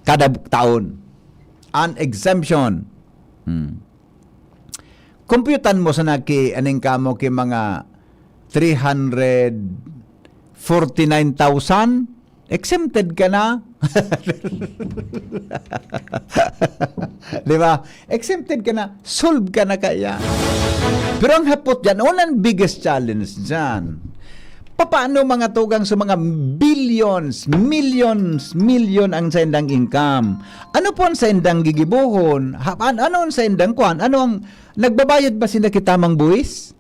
kada taon. An exemption. Hmm. Kompyutan mo sana ki, aning kamo ki mga three hundred forty-nine thousand, exempted ka na. Di ba? Exempted ka na. Solve ka na kaya. Pero ang hapot dyan, o ang biggest challenge dyan, papaano mga tugang sa mga billions, millions, million ang saindang income? Ano po ang saindang gigibohon? Ha, an-, ano ang saindang kwan? Ano ang, nagbabayad ba sila kitamang buwis?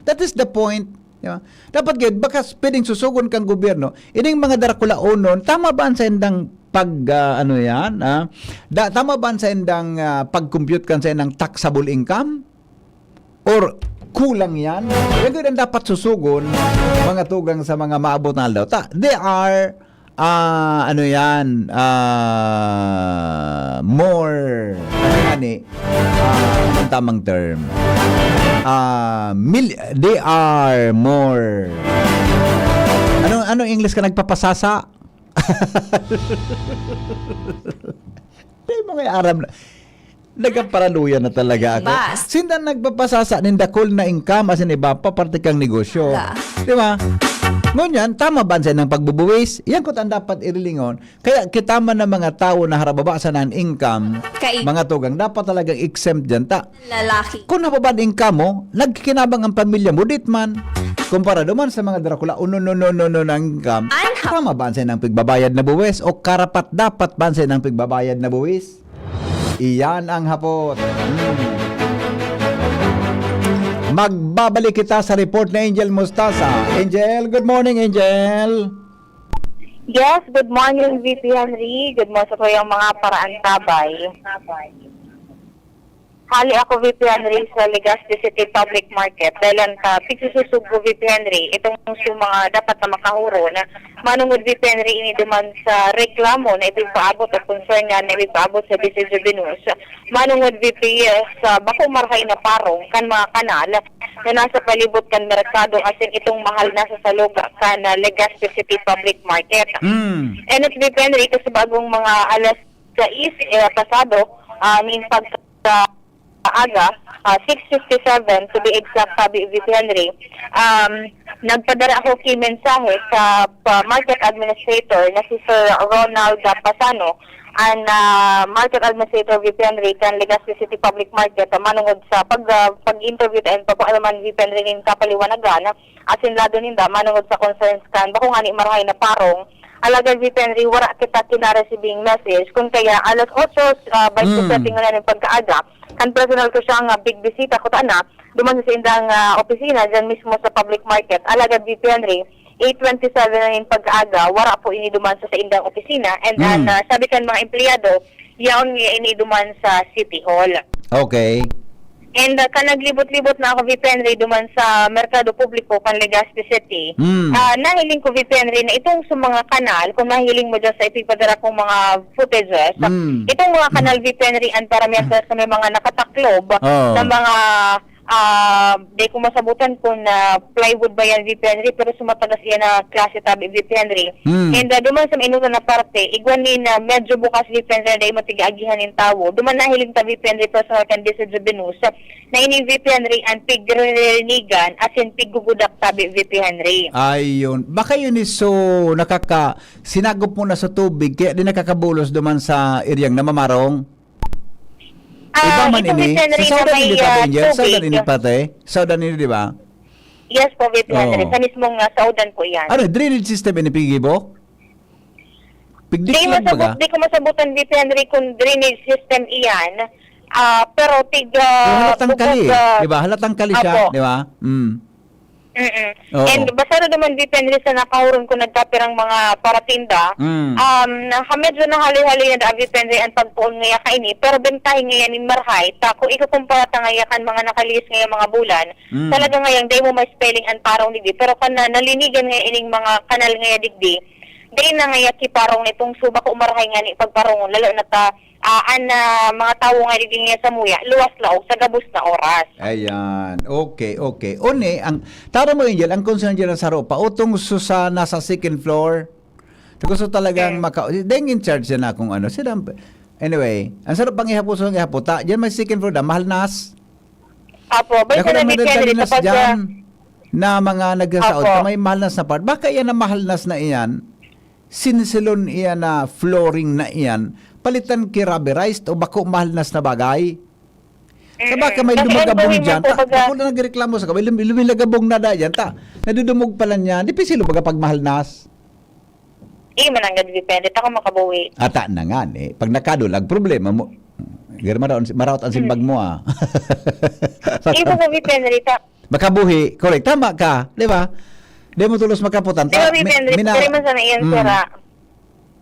That is the point. Di ba? Dapat gid, baka s-, pwedeng susugon kang gobyerno, ining mga darakulaonon, tama ba ang saindang pag, ah, ano yan, ah? Da, tama ba ang saindang, ah, pag-compute kan saindang taxable income? Or kulang yan? Yan gud ang dapat susugon, mga tugang sa mga maabot na aldaw. Ta, they are, ah, ano yan, ah, more, ano yan eh, ah, anong tamang term? Ah, mil-, they are more, ano, ano English ka nagpapasasa? Di mo nga aram na. Nagkaparaluya na talaga ako. Bas. Sinda nagpapasasa nin dakul na income asin iba pa parte kang negosyo. Ga. Di ba? Ngunyan, tama ba sa nang pagbubuwis? Yan ko ang dapat irilingon. Kaya kita man ng mga tao na harababa sa nan income, Kai- mga tugang, dapat talagang exempt dyan. Ta, Lalaki. Kung nababa ang income mo, nagkikinabang ang pamilya mo, dit man. Kumpara duman sa mga darakulaonon, no, no, no, no, ng income, Anha. Tama ba sa nang pigbabayad na buwis? O karapat dapat ba sa nang pigbabayad na buwis? Iyan ang hapot. Hmm. Magbabalik kita sa report ni Angel Mostasa. Angel, good morning, Angel. Yes, good morning, V P Henry. Good morning sa tuyang mga paraantabay. Hali ako, V P Henry, sa Legazpi City Public Market. Dahil ang ta-, pigsususog ko, V P Henry, itong su-, mga dapat na makahuron, manungod, V P Henry, ini duman sa reklamo na ipigpaabot o concern nga na ipigpaabot sa D C Juvenus. Manungod, V P S, sa bako marahay na parong kan mga kanal na nasa palibot kan merkado asin itong mahal na sa saluga kan, ah, Legazpi City Public Market. Mm. And it's, V P Henry, ito sa bagong mga alas sais, eh, pasado, ah, ning pagka-, aga, ah, six fifty-seven, to be exact, sabi, V P Henry. Um, nagpadara ako ki mensahe sa pa-, market administrator na si Sir Ronald Pasano, an, ah, market administrator, V P Henry, kan Legazpi City Public Market, ah, manungod sa pag, ah, pag-interview ta and pagkuha naman, V P Henry, nin kapaliwanagan, asin lado ninda, manungod sa concerns kan bako ngani marahay na parong. Alagad, V P Henry, wara kita kina-receiving message. Kun kaya, alas otso, ah, Mm. twenty-seven ngani nin pagkaaga, kan personal ko siya nga pigbisita, kuta na, duman sa indang, ah, opisina, dyan mismo sa public market. Alagad, V P Henry, eight twenty-seven na nin pagkaaga, wara po ini duman sa, sa indang opisina. And, Mm. ah, sabi kan mga empleyado, yaon niya ini duman sa City Hall. Okay. And, ah, kan naglibot-libot na ako, V P Henry, duman sa Merkado Publiko kan Legazpi City, Mm. ah, nahiling ko, V P Henry, na itong sa mga kanal, kung mahiling mo dyan sa ipigpadara kong mga footages, Mm. itong mga kanal, Mm. V P Henry, ang paramihan sa, sa may mga nakataklob Oo. na mga, ah, di ko masabutan kung na plywood ba yan, V P Henry, pero sumatagas iyan na klase tabi, V P Henry. Hmm. And, ah, duman sa mainutan na parte, igwa ni na medyo bukas, V P Henry, dahil matigaagihan nin tawo. Duman nahiling ta, V P Henry, personal kan D C Juvenus, na ini, V P Henry, ang pigrerenigan, asin piggugudak tabi, V P Henry. Ayun. Baka yun is so nakaka-, sinagop mo na sa tubig, kaya di nakakabulos duman sa iryang namamarong? Ah, Iba man itong ini. Sa Vicente Reyna Saudan may, ini, Papa ah, Angel? Saudan tubig. Ini, Pate? Saudan ini, di ba? Yes po, V P Henry. Oo. Sa mismong, ah, Saudan po yan. Ano, drainage system ini, Pigibok? Pigdiklan Di masabot, baga? Di ko masabutan, V P Henry, kung drainage system iyan. Ah, pero tig, ah, Pero halatang bukod, kali, ah, di ba? Halatang kali siya, Apo. Di ba? Mm. Mm-mm. Oo. And basta na naman, V P Henry, sa nakahuron ko nagkapirang mga paratinda, Mm. um, na, medyo nahali-hali na da, V P Henry, ang pagpuon ngaya kaini, pero bentahe ngaya nin marahay, ta kung ikukumpara ta ngaya kan mga nakalihis ngaya mga bulan, Mm. talaga ngayang dai mo ma-spelling ang parong digdi, pero kan na, nalinigan ngaya ining mga kanal ngaya digdi, dai na ngaya kiparong nitong suba ko marahay ngani pagparong, lalo na ta, ah, an, ah, mga tawo nga digdi niya samuya, luwas laog sa gabos na oras. Ayan. Okay, okay. Oni, ang, tara mo, Angel, ang concern dyan sa saro pa, utong su-, sa nasa second floor. Gusto talagang Okay. maka-, dahil in charge yan akong ano, sila, anyway, ang sarap pang ihapos, ang ihapos, ta, dyan may second floor na, mahal nas. Apo, bay Ako sa na may nabibigyan nagdali rin nas kapag, dyan, ah, na mga nagsasaod Apo. na may mahal nas na part. Baka yan na mahal nas na iyan, sinsilon iyan na flooring na iyan, palitan ki rubberized o bako mahal nas na bagay. Sa Mm-mm. baka may Kasi lumagabong ongoing dyan, man po ta, baga ako na nagreklamo sa kabay, lum-, lumilagabong na da dyan, ta, nadudumog pala niya, di pisilo baga pag mahal nas. Di man ang depende, ta kung makabuhi. Ata na nga, eh. Pag nakadulag, problema mo. Gari maraot, maraot ang simbag Mm. mo, ah. Di ba, Sabi Henry, ta, Makabuhi, correct. Tama ka, di ba? Di mo tulos makaputan. Di ba, Ta-, mi-, Vivian, diri, mina-, diri man sana iyan, mm. Sira.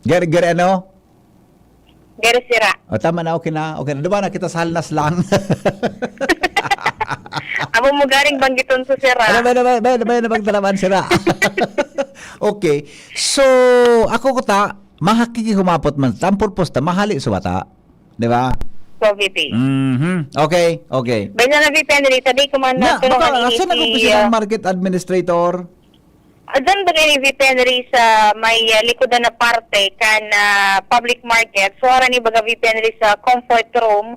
Gar-, gar-, ano? Garo sira. O, tama na, okay na, okay na. Di ba, nakita sa halnas lang? Amo mo garing banggiton sa sira. Ano ba, ano ba, ano ba, ano ba, ano bang tanaman sira? Okay. So, ako kuta, mahakikihumapot man, ang purpose ta, mahali sa bata. Di ba? So, V P. Mhm. Okay, okay. Basta na, V P Henry, tabi ko man Na, na, tulungan baka, ini asa si, nag-umpisa ang ah, market administrator? Adan ba ini, V P Henry, sa may, ah, likodan na parte kan, ah, public market? So, harani baga, V P Henry, sa comfort room.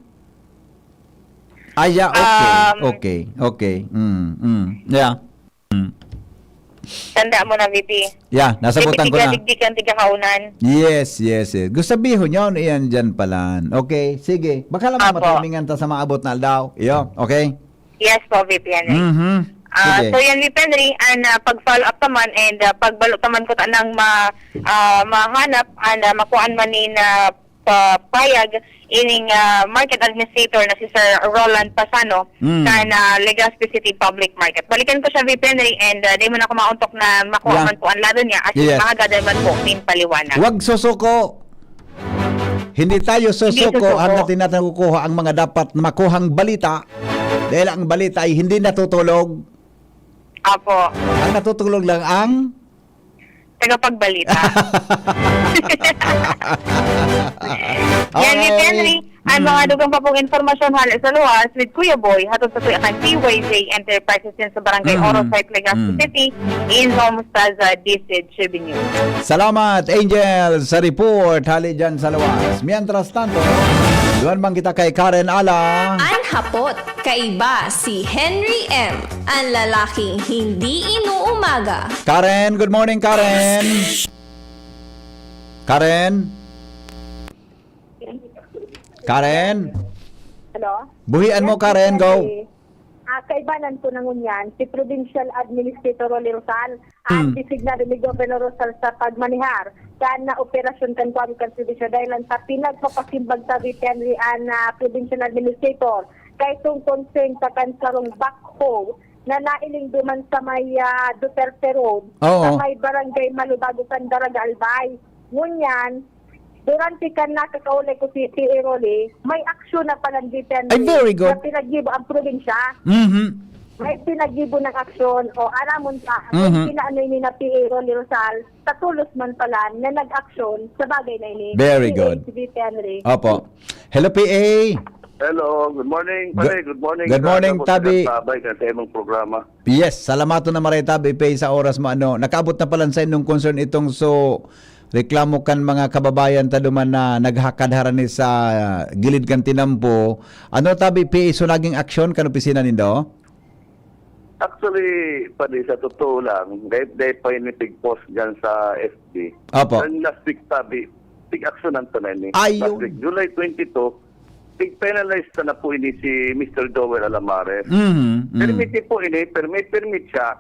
Ah, yeah, okay, Um, okay, okay. Mm, mm. Yeah. Mm. Tanda mo na, V P. Yeah, nasabutan ko na. Digdi-, digdi-, digdi-, digdi-, kaunan. Yes, yes, yes. Gusto sabihon yun, iyan dyan pala. Okay, sige. Baka lang Apo. Matimingan ta sa maabot na aldaw. Iyo, okay? Yes po, V P Henry. Mhm. Ah, sige. So yan, V P Henry, and, ah, pag-follow up naman and, ah, pagbalo naman ko tanang ma-, ah, mahanap and, ah, makuhaan man ni na pa-, payag ining, ah, market administrator na si Sir Roland Pasano Mm. kan, ah, Legazpi City Public Market. Balikan ko siya, V P Henry, and, ah, di mo na ako mauntok na makuha Yeah. man po ang lado niya. As in, Yes. Mahagad naman po, min paliwanag. Wag susuko. Hindi tayo susuko Hindi susuko. Hanggat hindi natin nakukuha ang mga dapat makuhang balita. Dahil ang balita ay hindi natutulog. Apo. Ang natutulog lang ang Tagapagbalita. Yan, Miss Okay. Henry. Ang Mm. mga dugang pa pong impormasyon hale sa luwas with Kuya Boy, hatod sa Kuya kan P Y J Enterprises yan sa Barangay Mm. Oro, Site, Legazpi Mm. City, in Ramos Plaza, D C H B News. Salamat, Angel, sa report hale dyan sa luwas. Mientras tanto, duman man kita kay Karen Ala. An hapot, kaiba si Henry M, an lalaking hindi inuumaga. Karen, good morning, Karen. Karen? Karen? Hello? Buhian mo, Yes, Karen, go. Secretary. Ah, kaibanan ko na ngunyan, si Provincial Administrator Rolly Rosal, ang Hmm. designado ni Governor Rosal sa pagmanihar kan na operasyon kan Kuwami kan Provincial Dahilan sa pinagpapasimbag sa veterinary an, ah, Provincial Administrator. Kay itong concern sa kan sarong backhoe na nailing duman sa may, ah, Duterte Road, Oo. sa may barangay Malubago kan Daraga Albay. Ngunyan, durante kan nakakaulay ko si P A Rolly, may aksyon na palan veterinary Ay, very good. na pinaggibo ang probinsya. Mhm. May pinaggibo ng aksyon o aramon pa. Mhm. Kinaano ini na P A Rolly Rosal, tatulos man pala na nag-aksyon sa bagay na ini. Very P A good. Henry. Opo. Hello, P A. Hello, good morning, Good, pare. Good morning, good morning, Tabi. Sabay ka sa imong programa. Yes, salamaton na maray, Tabi, P A, sa oras mo. Ano, nakaabot na pala sa inyong concern itong so reklamo kan mga kababayan ta duman na naghakad harani sa gilid kan tinampo. Ano, Tabi, P A, so naging aksyon kan opisina nindo? Actually, padi, sa totoo lang, dahil, dahil pa ini pig-post dyan sa F B. Apo. Ang last week, sabi, pig-aksyonan to na ini. Ayun. Last week, July twenty-two, pig-penalize na, na po ini si Mister Joel Alamares. Mhm, mhm. Permit po ini, permit, permit siya.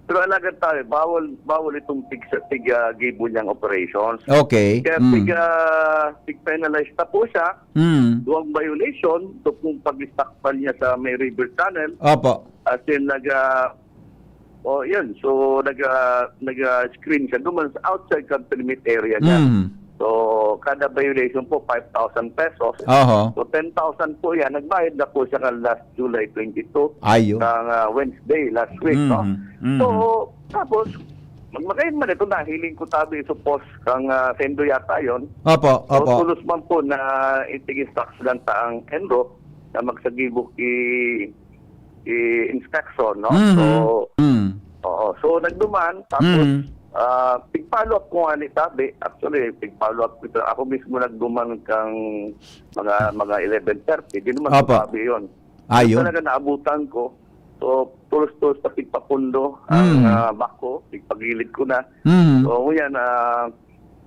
Pero alagad tayo, bawal, bawal itong pig, pig, ah, gibo niyang operations. Okay. Kaya Mm. pig, ah, pig-penalize na po siya. Mm. Duwang violation, ito pong pag-stockpile niya sa may river channel. Opo. As in, nag, ah, oh, yun. So, nag, ah, nag, ah, screen siya duman sa outside kan permit area niya. Mm. So, kada violation po, five thousand pesos. Oho. So, ten thousand po yan. Nagbayad na po siya kan last July twenty-two, Ayun. ng, ah, Wednesday last week, no? Mhm, mhm. So, tapos, mag-, magkain man ito, nahiling ko tabi sa post kang, ah, Sendo yata yon. Opo, So, opo. tulos man po na itig-instruction lang ta ang ENRO na magsagibok i-, i-inspection, no? Mhm. So, Mm. oo. So, nagduman, tapos, Mm. ah, pig-follow up ko nga ni tabi. Actually, pig-follow up ko ito. Ako mismo nagduman kang mga, mga eleven thirty. Di naman Opo. sabi yun. Ayun. Talaga naabutan ko. So, tulos-tulos pa pigpapundo ang, Mm. ah, backhoe, pigpagilid ko na. Mm. So, ngunyan, ah,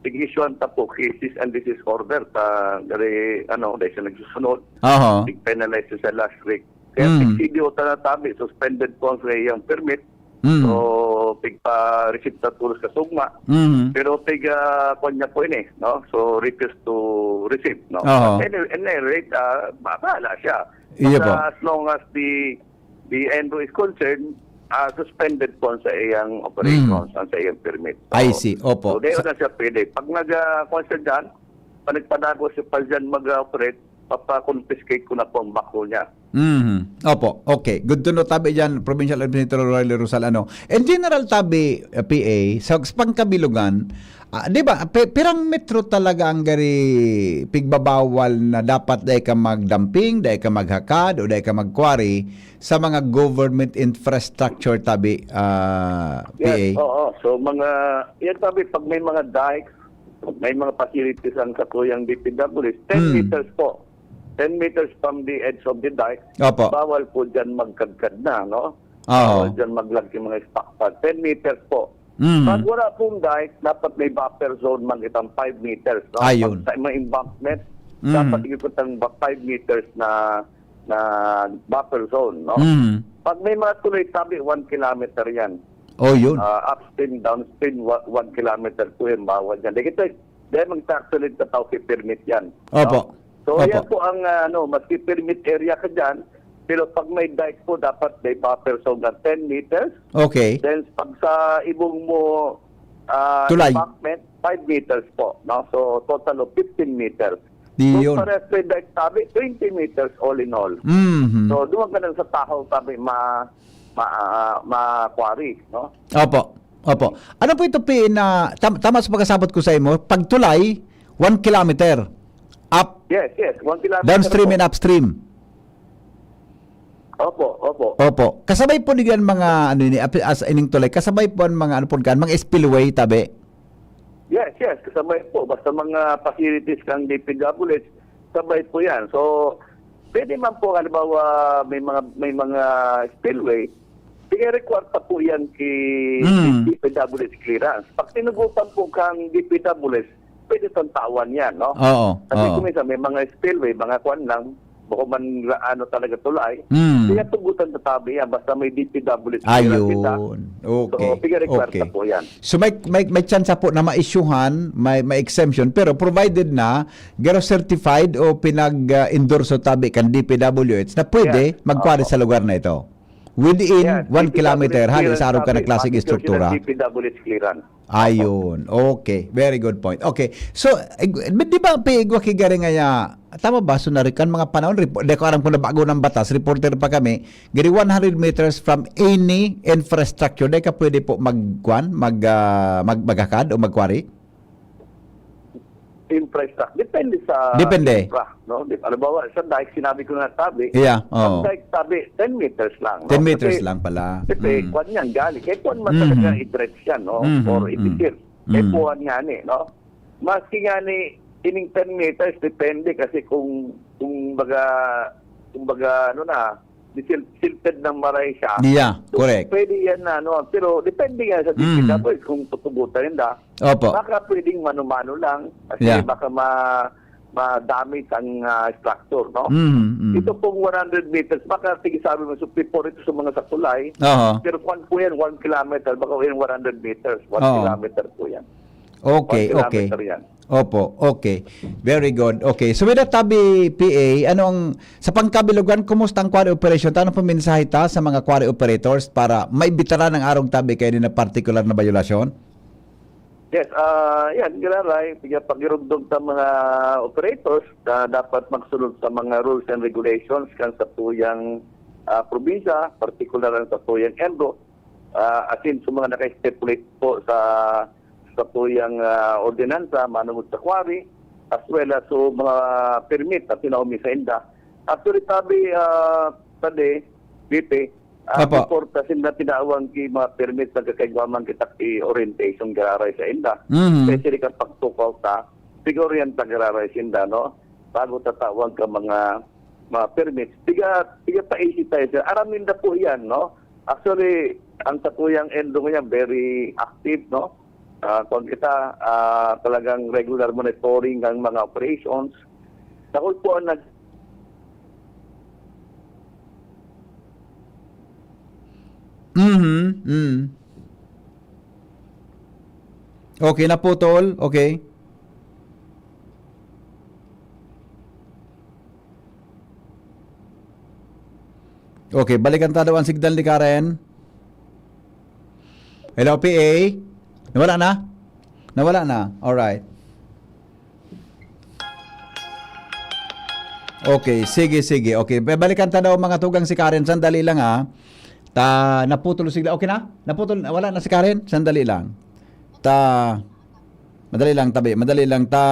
pig-issuean ta po cease and desist order ta gari, ano, dahil siya nagsusunod. Oho. Pig-penalize siya last week. Kaya Mm. pig-C D O ta na tabi, suspended po ang sa iyang permit. Mm. So, pigpa-receive ta tulos ka sugma. Mm. Pero pig, ah, kwan niya po ini, no? So, refuse to receive, no? Oho. Any, any rate, ah, ba-, bahala siya. Iyo Basta po. as long as the, the ENRO is concerned, ah, suspended po ang sa iyang operations, Mm. ang sa iyang permit. I So, see. Opo. so, di Sa na siya pwede. Pag nag, ah, kuwan siya dyan, pag nagpadago siya pa dyan mag-operate, papa-confiscate ko na po ang backhoe niya. Mhm. Opo. Okay. Good to know, tabi dyan, Provincial Administrator Riley Rosal, ano. In general, tabi, uh, P A, sa, sa pangkabilugan, ah, di ba, pi-, pirang metro talaga ang gari pigbabawal na dapat dai ka magdumping, dai ka maghakad, o dai ka mag-quarry sa mga government infrastructure, tabi, ah, Yes, P A? oo. So, mga, yan, tabi, pag may mga dikes, may mga facilities ang satuyang D P W S, ten Hmm. meters po. Ten meters from the edge of the dike, Opo. bawal po dyan magkadkad na, no? Oo. Bawal dyan maglagay mga stock pad. Ten meters po. Mm. Pag wala pong dike, dapat may buffer zone man itong five meters, no? Ayun. Pag sa mga embankment, Mm. dapat ikot ang ba-, five meters na, na buffer zone, no? Mm. Pag may mga tuloy, tabi, one kilometer yan. Oh, yun. Ah, upstream, downstream, wa-, one kilometer po yan, bawal yan. Di kita, di magtaxolid sa tao si permit yan, no? Opo. So, Opo. yan po ang, ah, ano, maski permit area ka dyan, pero pag may dike po, dapat may buffer zone na ten meters. Okay. Then, pag sa ibong mo, ah, Tulay. embankment, five meters po, no? So, total of fifteen meters. Di Kung yun. parehas may dike, tabi, twenty meters all in all. Mhm. So, duman ka lang sa tahaw, tabi, ma-, ma-, ah, ma-quarry, no? Opo. Opo. Ano po ito, P A, na tam-, tama sa pagkasabot ko sa imo, pag tulay, one kilometer. Up, Yes, yes. One kilometer downstream po. and upstream. Opo, opo. Opo. Kasabay po diyan mga, ano ini, api-, as ining tulay, kasabay po ang mga, ano po diyan, mga spillway, tabi? Yes, yes. Kasabay po. Basta mga facilities kang D P W S, sabay po yan. So, pwede man po, halimbawa, may mga, may mga spillway, sige, require pa po yan ki Hmm. D P W S clearance. Pag tinugutan po kang D P W S, pwede pang tawan yan, no? Oo, Kasi oo. kung minsan may mga spillway, mga kwan lang, bako man la-, ano talaga tulay, Hmm. kaya tugutan sa tabi yan, basta may D P W S clearance kita. Ayun. Okay. So, pigrekwenta Okay. po yan. So, may, may, may tsansa po na ma-issuehan, may, may exemption, pero provided na garo certified o pinag-endorso tabi kan D P W H na pwede Yes. magkwari Opo. sa lugar na ito. Within Yes, one kilometer, D P W H hali clearance sa arog ka na tabi, klaseng pati po sila struktura. D P W H clearance. Ayun. Okay. Very good point. Okay. So, eh, di ba, P A, igwa ki gari ngaya, tama ba? So, narikan mga panahon, repo-, di ko aram kung nabago ng batas, reporter pa kami, gari one hundred meters from any infrastructure, di ka pwede po mag-, kwan, mag, ah, mag-, maghakad o magkwari? Infrastructure. Depende sa Depende. infra, no? Di, halimbawa, sa dike, sinabi ko na tabi, Yeah, ang oo. dike tabi, ten meters lang, no? Ten meters Kasi, lang pala. kasi, Mm. kwan yan, gali. Kaya kwan man Mhm. talaga i-dredge yan, no? Mhm, Or mhm. i-fill. Kaya Mm. puwan nga ni, no? Maski nga ni, ining ten meters, depende kasi kung, kung baga, kung baga, ano na, di sil-, silted ng maray siya. Yeah, So, correct. pwede yan na, ano, pero depende nga sa Mm. D P W H kung tutugutan nila. Opo. Baka pwedeng mano-mano lang kasi Yeah. baka ma-, ma-damage ang, ah, structure, no? Mm, mm. Ito pong one hundred meters, baka sige sabi mo, so, before ito sa mga sa tulay, Aha. pero kwan po yan, one kilometer, baka yan one hundred meters, one Oo. kilometer po yan. Okay, One kilometer okay. yan. Opo, okay. Very good. Okay. So, with that, tabi, P A, ano ang, sa pangkabilugan, kumusta ang quarry operation? Ano pong mensahe ta sa mga quarry operators para maibitaran ang arog tabi kayo na particular na violasyon? Yes, ah, yan, giraray, pigapagirugdog sa mga operators na dapat magsunod sa mga rules and regulations kan sa tuyang, ah, probinsya, partikular ang sa tuyang ENRO, ah, asin sa mga naka-stipulate po sa, sa tuyang, ah, ordinansa, manungod sa quarry, as well as sa mga permit na pinaumi sa inda. Actually, tabi, ah, tadi, B P, Ah, Apo. before ta sinda tinawag ki mga permit, nagkakaigwa man kita ki orientation giraray sa inda. Mhm. Especially kapag tukaw ta, siguro yan ta giraray sinda, no? Bago tatawag ka mga, mga permits. Tiga, tiga paisi tayo, sir. Aram ninda po yan, no? Actually, ang satuyang ENRO ngayon, very active, no? Ah, kung kita, ah, talagang regular monitoring ang mga operations. Takot po ang nag- Mhm, mm. Okay, naputol. Okay. Okay, balikan ta daw ang signal ni Karen. Hello, P A? Nawala na? Nawala na. Alright. Okay, sige, sige. Okay, balikan ta daw, mga tugang, si Karen. Sandali lang, ha. Ta, naputol sigla. Okay na? Naputol, wala na si Karen? Sandali lang. Ta, madali lang, tabi. Madali lang. Ta,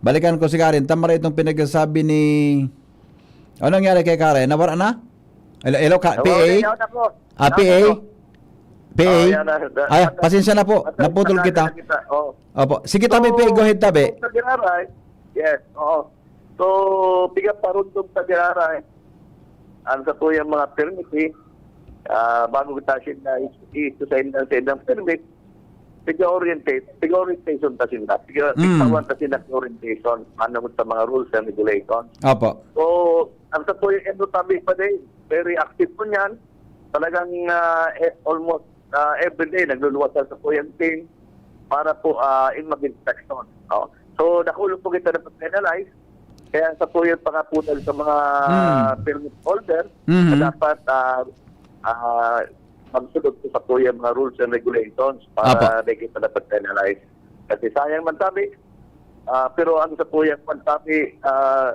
balikan ko si Karen. Tama rin itong pinagsasabi ni, ano nangyari kay Karen? Nawala na? Hello, hello, ka, P A? Nawawala na ako. Ah, P A? Nawawala ako. P A? Ah, yan na. Da-, Ay, da-, pasensya na po. Naputol kita. Kita. Oh. Opo. Sige, tabi, P A. Go ahead, tabi. Itong Tagiraray, yes, oo. So, piga parundong Tagiraray, ang sa tuyang mga permit, eh, ah, bago kita siya na i-, i-, sa indang, sa indang permit, piga-orientate, piga-orientation ta sinda. Piga, Mm. pitawan ta sinda orientation, ano sa mga rules and regulations. Opo. So, ang sa tuyang endo tabi pa din, very active po niyan. Talagang, ah, eh, almost, ah, everyday, nagluluwas sa tuyang team para po, ah, in mag-inspection, no? So, nakulo po kita na pag-penalize. Kaya sa tuyang pangapunan sa mga Hmm. permit holder, Mhm. na dapat, ah, ah, magsunod po sa tuyang mga rules and regulations para Apo. di kita na pag-penalize. Kasi sayang man tabi, ah, pero ang sa tuyang pantabi, ah,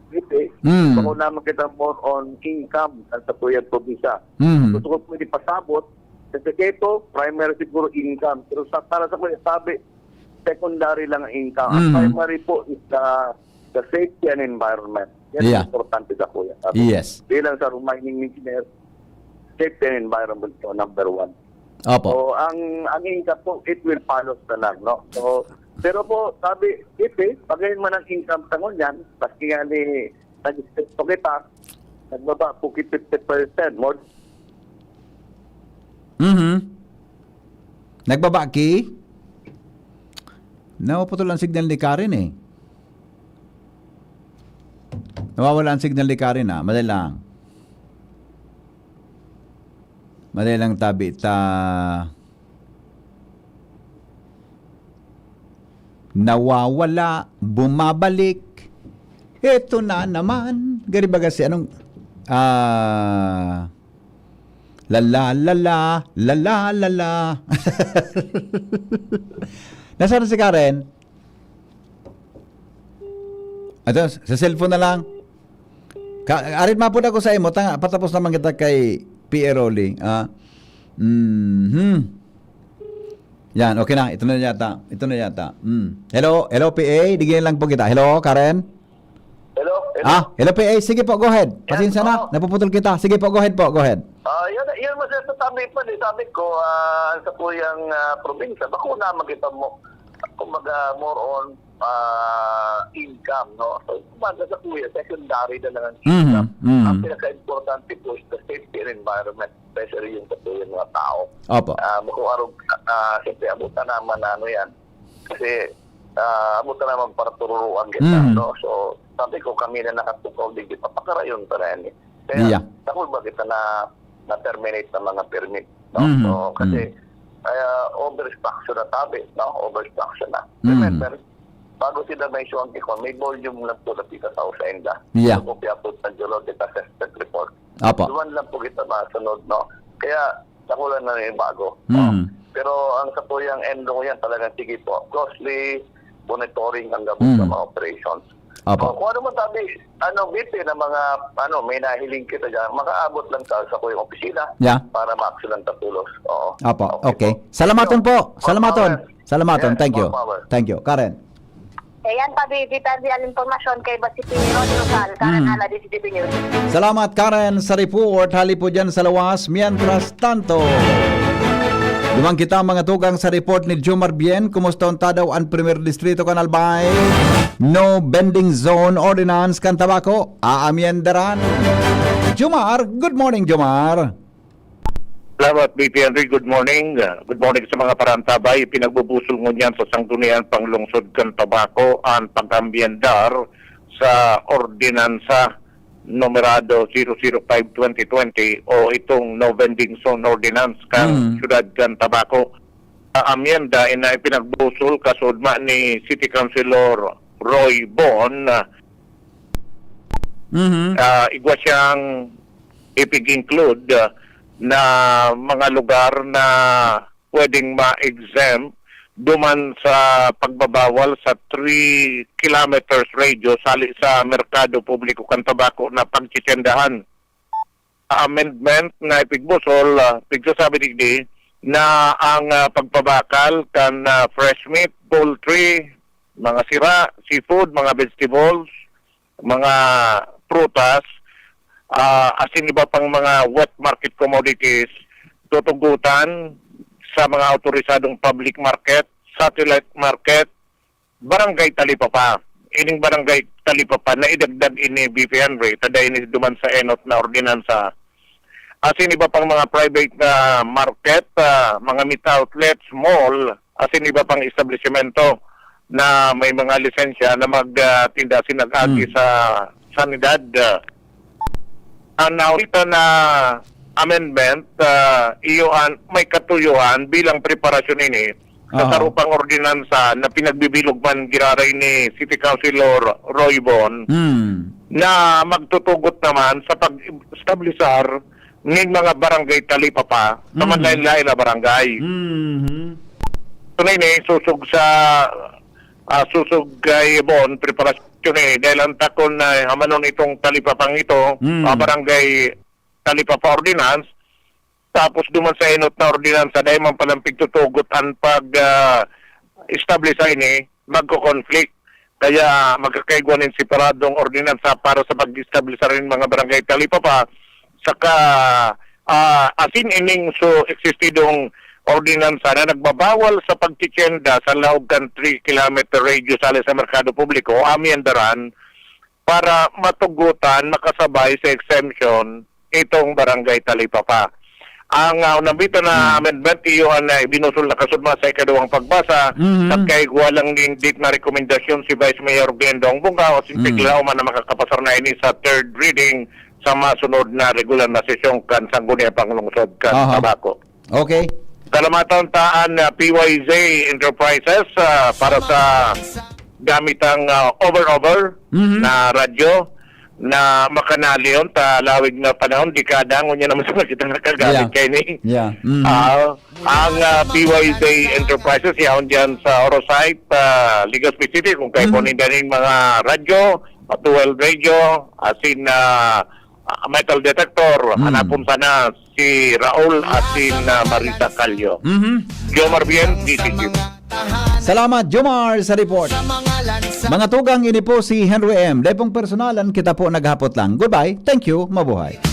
Felipe, Mm. bako naman kita more on income ang sa tuyang probinsya. Mm. Gusto ko pwede pasabot, kasi keto, primary siguro income. Pero sa, para sa kuya, sabi, secondary lang ang income. Ang Mhm. primary po is the, the safety and environment. Yan ang Yeah. importante sa kuya. Sabi, Yes. bilang sa mining engineer, safety and environment po, number one. Opo. So, ang, ang income po, it will follow na lang, no? So, pero po, sabi, Ipe, pagayon man ang income sa ngunyan, maski nga ni, nag-step po kita, nagbaba po ki fifty percent, more. Mhm. Nagbaba ki? Naputol ang signal ni Karen eh. Nawawala ang signal ni Karen, ah. Madali lang. Madali lang, tabi ta. Nawawala, bumabalik. Eto na naman. Gari baga si anong, ah, la la la la, la la la la. Nasaan si Karen? Ato, sa cellphone na lang. Ka, arit mapod ako sa imo, tanga, patapos naman kita kay P A Rolly. Ah, mhm. Yan, okay na. Ito na yata. Ito na yata. Mm. Hello, hello, P A. Digin lang po kita. Hello, Karen? Hello, hello. Ah, hello, P A. Sige po, go ahead. Yan, Pasensya na. oo. Napuputol kita. Sige po, go ahead po. Go ahead. Ah, yun, yun, mas ito sabi pa, di sabi ko, ah, sa tuyang, ah, probinsya, bako naman kita mo, kumbaga, more on, ah, income, no? So, kumbaga sa kuya, secondary na lang ang Mhm, income. mhm. Ang pinaka-importante po is the safety and environment, especially yung sa tuyang mga tao. Opo. Ah, bako arog, ah, siyempre, abutan naman na ano yan. Kasi, ah, abutan naman para tururuan kita, Mhm. no? So, sabi ko, kami na nakatukaw, di kita pakarayon pa na yan, eh. Kaya, Iya. dakul ba kita na, na-terminate ng mga permit, no? Mhm, So, kasi, mhm. kaya overstructure na tabi, no? Overstructure na. Mhm. Remember, bago sila may issue ang kikon, may volume lang po na kita sa usain da. Iya. So, kung piyapot ng geological assessment report, Apo. duman lang po kita masunod, no? Kaya, dakul na yung bago, no? Mhm. Pero ang sa po yung endo ko yan, talagang sige po, closely monitoring ang gabos Mhm. ng mga operations. Apo. So, kung ano man sabi, ano, B P, na mga, ano, may nahiling kita dyan, makaabot lang sa, sa kuyang opisina Yeah. para ma-action ang tapulos. Oo. Apo, Okay okay. po. Salamaton Yun. po. More Salamaton. power. Salamaton. Yes, Thank you. more power. Thank you. Karen. Ayan, tabi, depende ang impormasyon kay Basi Piniro, Local, Karen Mm. Ala, D C T V News. Salamat, Karen, sa report. Hali po dyan sa lawas. Mientras tanto, duman kita, mga tugang, sa report ni Jomar Bien. Kumusta unta daw ang Primer Distrito kan Albay? No bending zone ordinance kan tabako. Aamyendaran. Jomar, good morning, Jomar. Salamat, B P Henry. Good morning. Uh, good morning sa mga parantabay. Pinagbubusol ngunyan sa Sangguniang Panglungsod kan Tabaco ang pag-amyendar sa Ordinansa numerado zero zero five twenty twenty o itong No Vending Zone Ordinance kan Mm. Siyudad kan Tabaco. Ang amyenda ina ipinagbusol kasudma ni City Councilor Roy Bon, ah, Mhm. ah, igwa siyang ipig-include, ah, na mga lugar na pwedeng ma-exempt duman sa pagbabawal sa three kilometers radius hali sa merkado publiko kan tabako na pagtityendahan. Amendment na ipigbusol, ah, pigsasabi digdi na ang, ah, pagpabakal kan, ah, fresh meat, poultry, mga sira, seafood, mga vegetables, mga prutas, ah, asin iba pang mga wet market commodities, tutugutan sa mga awtorisadong public market, satellite market, barangay talipapa. Ining barangay talipapa na idagdag ini B P Henry, ta dai ini duman sa enot na ordinansa. Asin iba pang mga private na market, ah, mga meat outlets, mall, asin iba pang establisimento na may mga lisensya na mag, ah, tinda asin nag-agi Hmm. sa sanidad. Ah, ang naurita na amendment, ah, iyo an may katuyuhan bilang preparasyon ini sa Aha. sarupang ordinansa na pinagbibilog man giraray ni City Councilor Roy Bon Hmm. na magtutugot naman sa pag-establisar nin mga barangay talipapa sa Mhm. manlaen-laen na barangay. Mhm. Tunay ni susog sa, ah, susog kay Bon, preparasyon eh, dahil ang takon na hamanon itong talipapang ito, Mm. ah, barangay talipapa ordinance, tapos duman sa enot na ordinansa, dahil man palang pigtutugot ang pag, ah, establish sa ini, magko-conflict. Kaya magkakaigwa nin separadong ordinansa para sa pag-establish sa rin mga barangay talipapa, saka, ah, asin ining so existidong ordinansa na nagbabawal sa pagtitienda sa laog kan three kilometer radius hali sa merkado publiko, amiandaran para matugutan, makasabay sa exemption itong barangay talipapa. Ang, ah, nabita na Hmm. amendment, iyo ang, ah, ibinusol na kasunod sa ikaduwang pagbasa, Mhm. nagkaigwa lang nin dik na rekomendasyon si Vice Mayor Glenn Dong Bungao, Hmm. sintiklao man na makakapasar na ini sa third reading sa masunod na regular na sesyon kan Sangguniang Panglungsod kan Aha. Tabaco. Okay. Salamatan ta an, ah, P Y Z Enterprises, ah, para sa gamitang, ah, over-over Mhm. na radyo na makanalion ta lawig na panahon, dekada, ngunyan naman sa kita nakagamit Yeah. kaini. Yeah. Mhm. Ah, ang, ah, P Y Z Enterprises, yaon diyan sa Orosite, ah, Legazpi City, kung kayo po Mhm. ninda ning mga radyo, twelve radio, asin, ah, ah, metal detector, Hmm. hanapon sana si Raul asin, ah, Marisa Callo. Mhm. Jomar Bien, D T G. Salamat, Jomar, sa report. Mga tugang, ini po si Henry M. Dai pong personalan, kita po naghapot lang. Goodbye. Thank you. Mabuhay.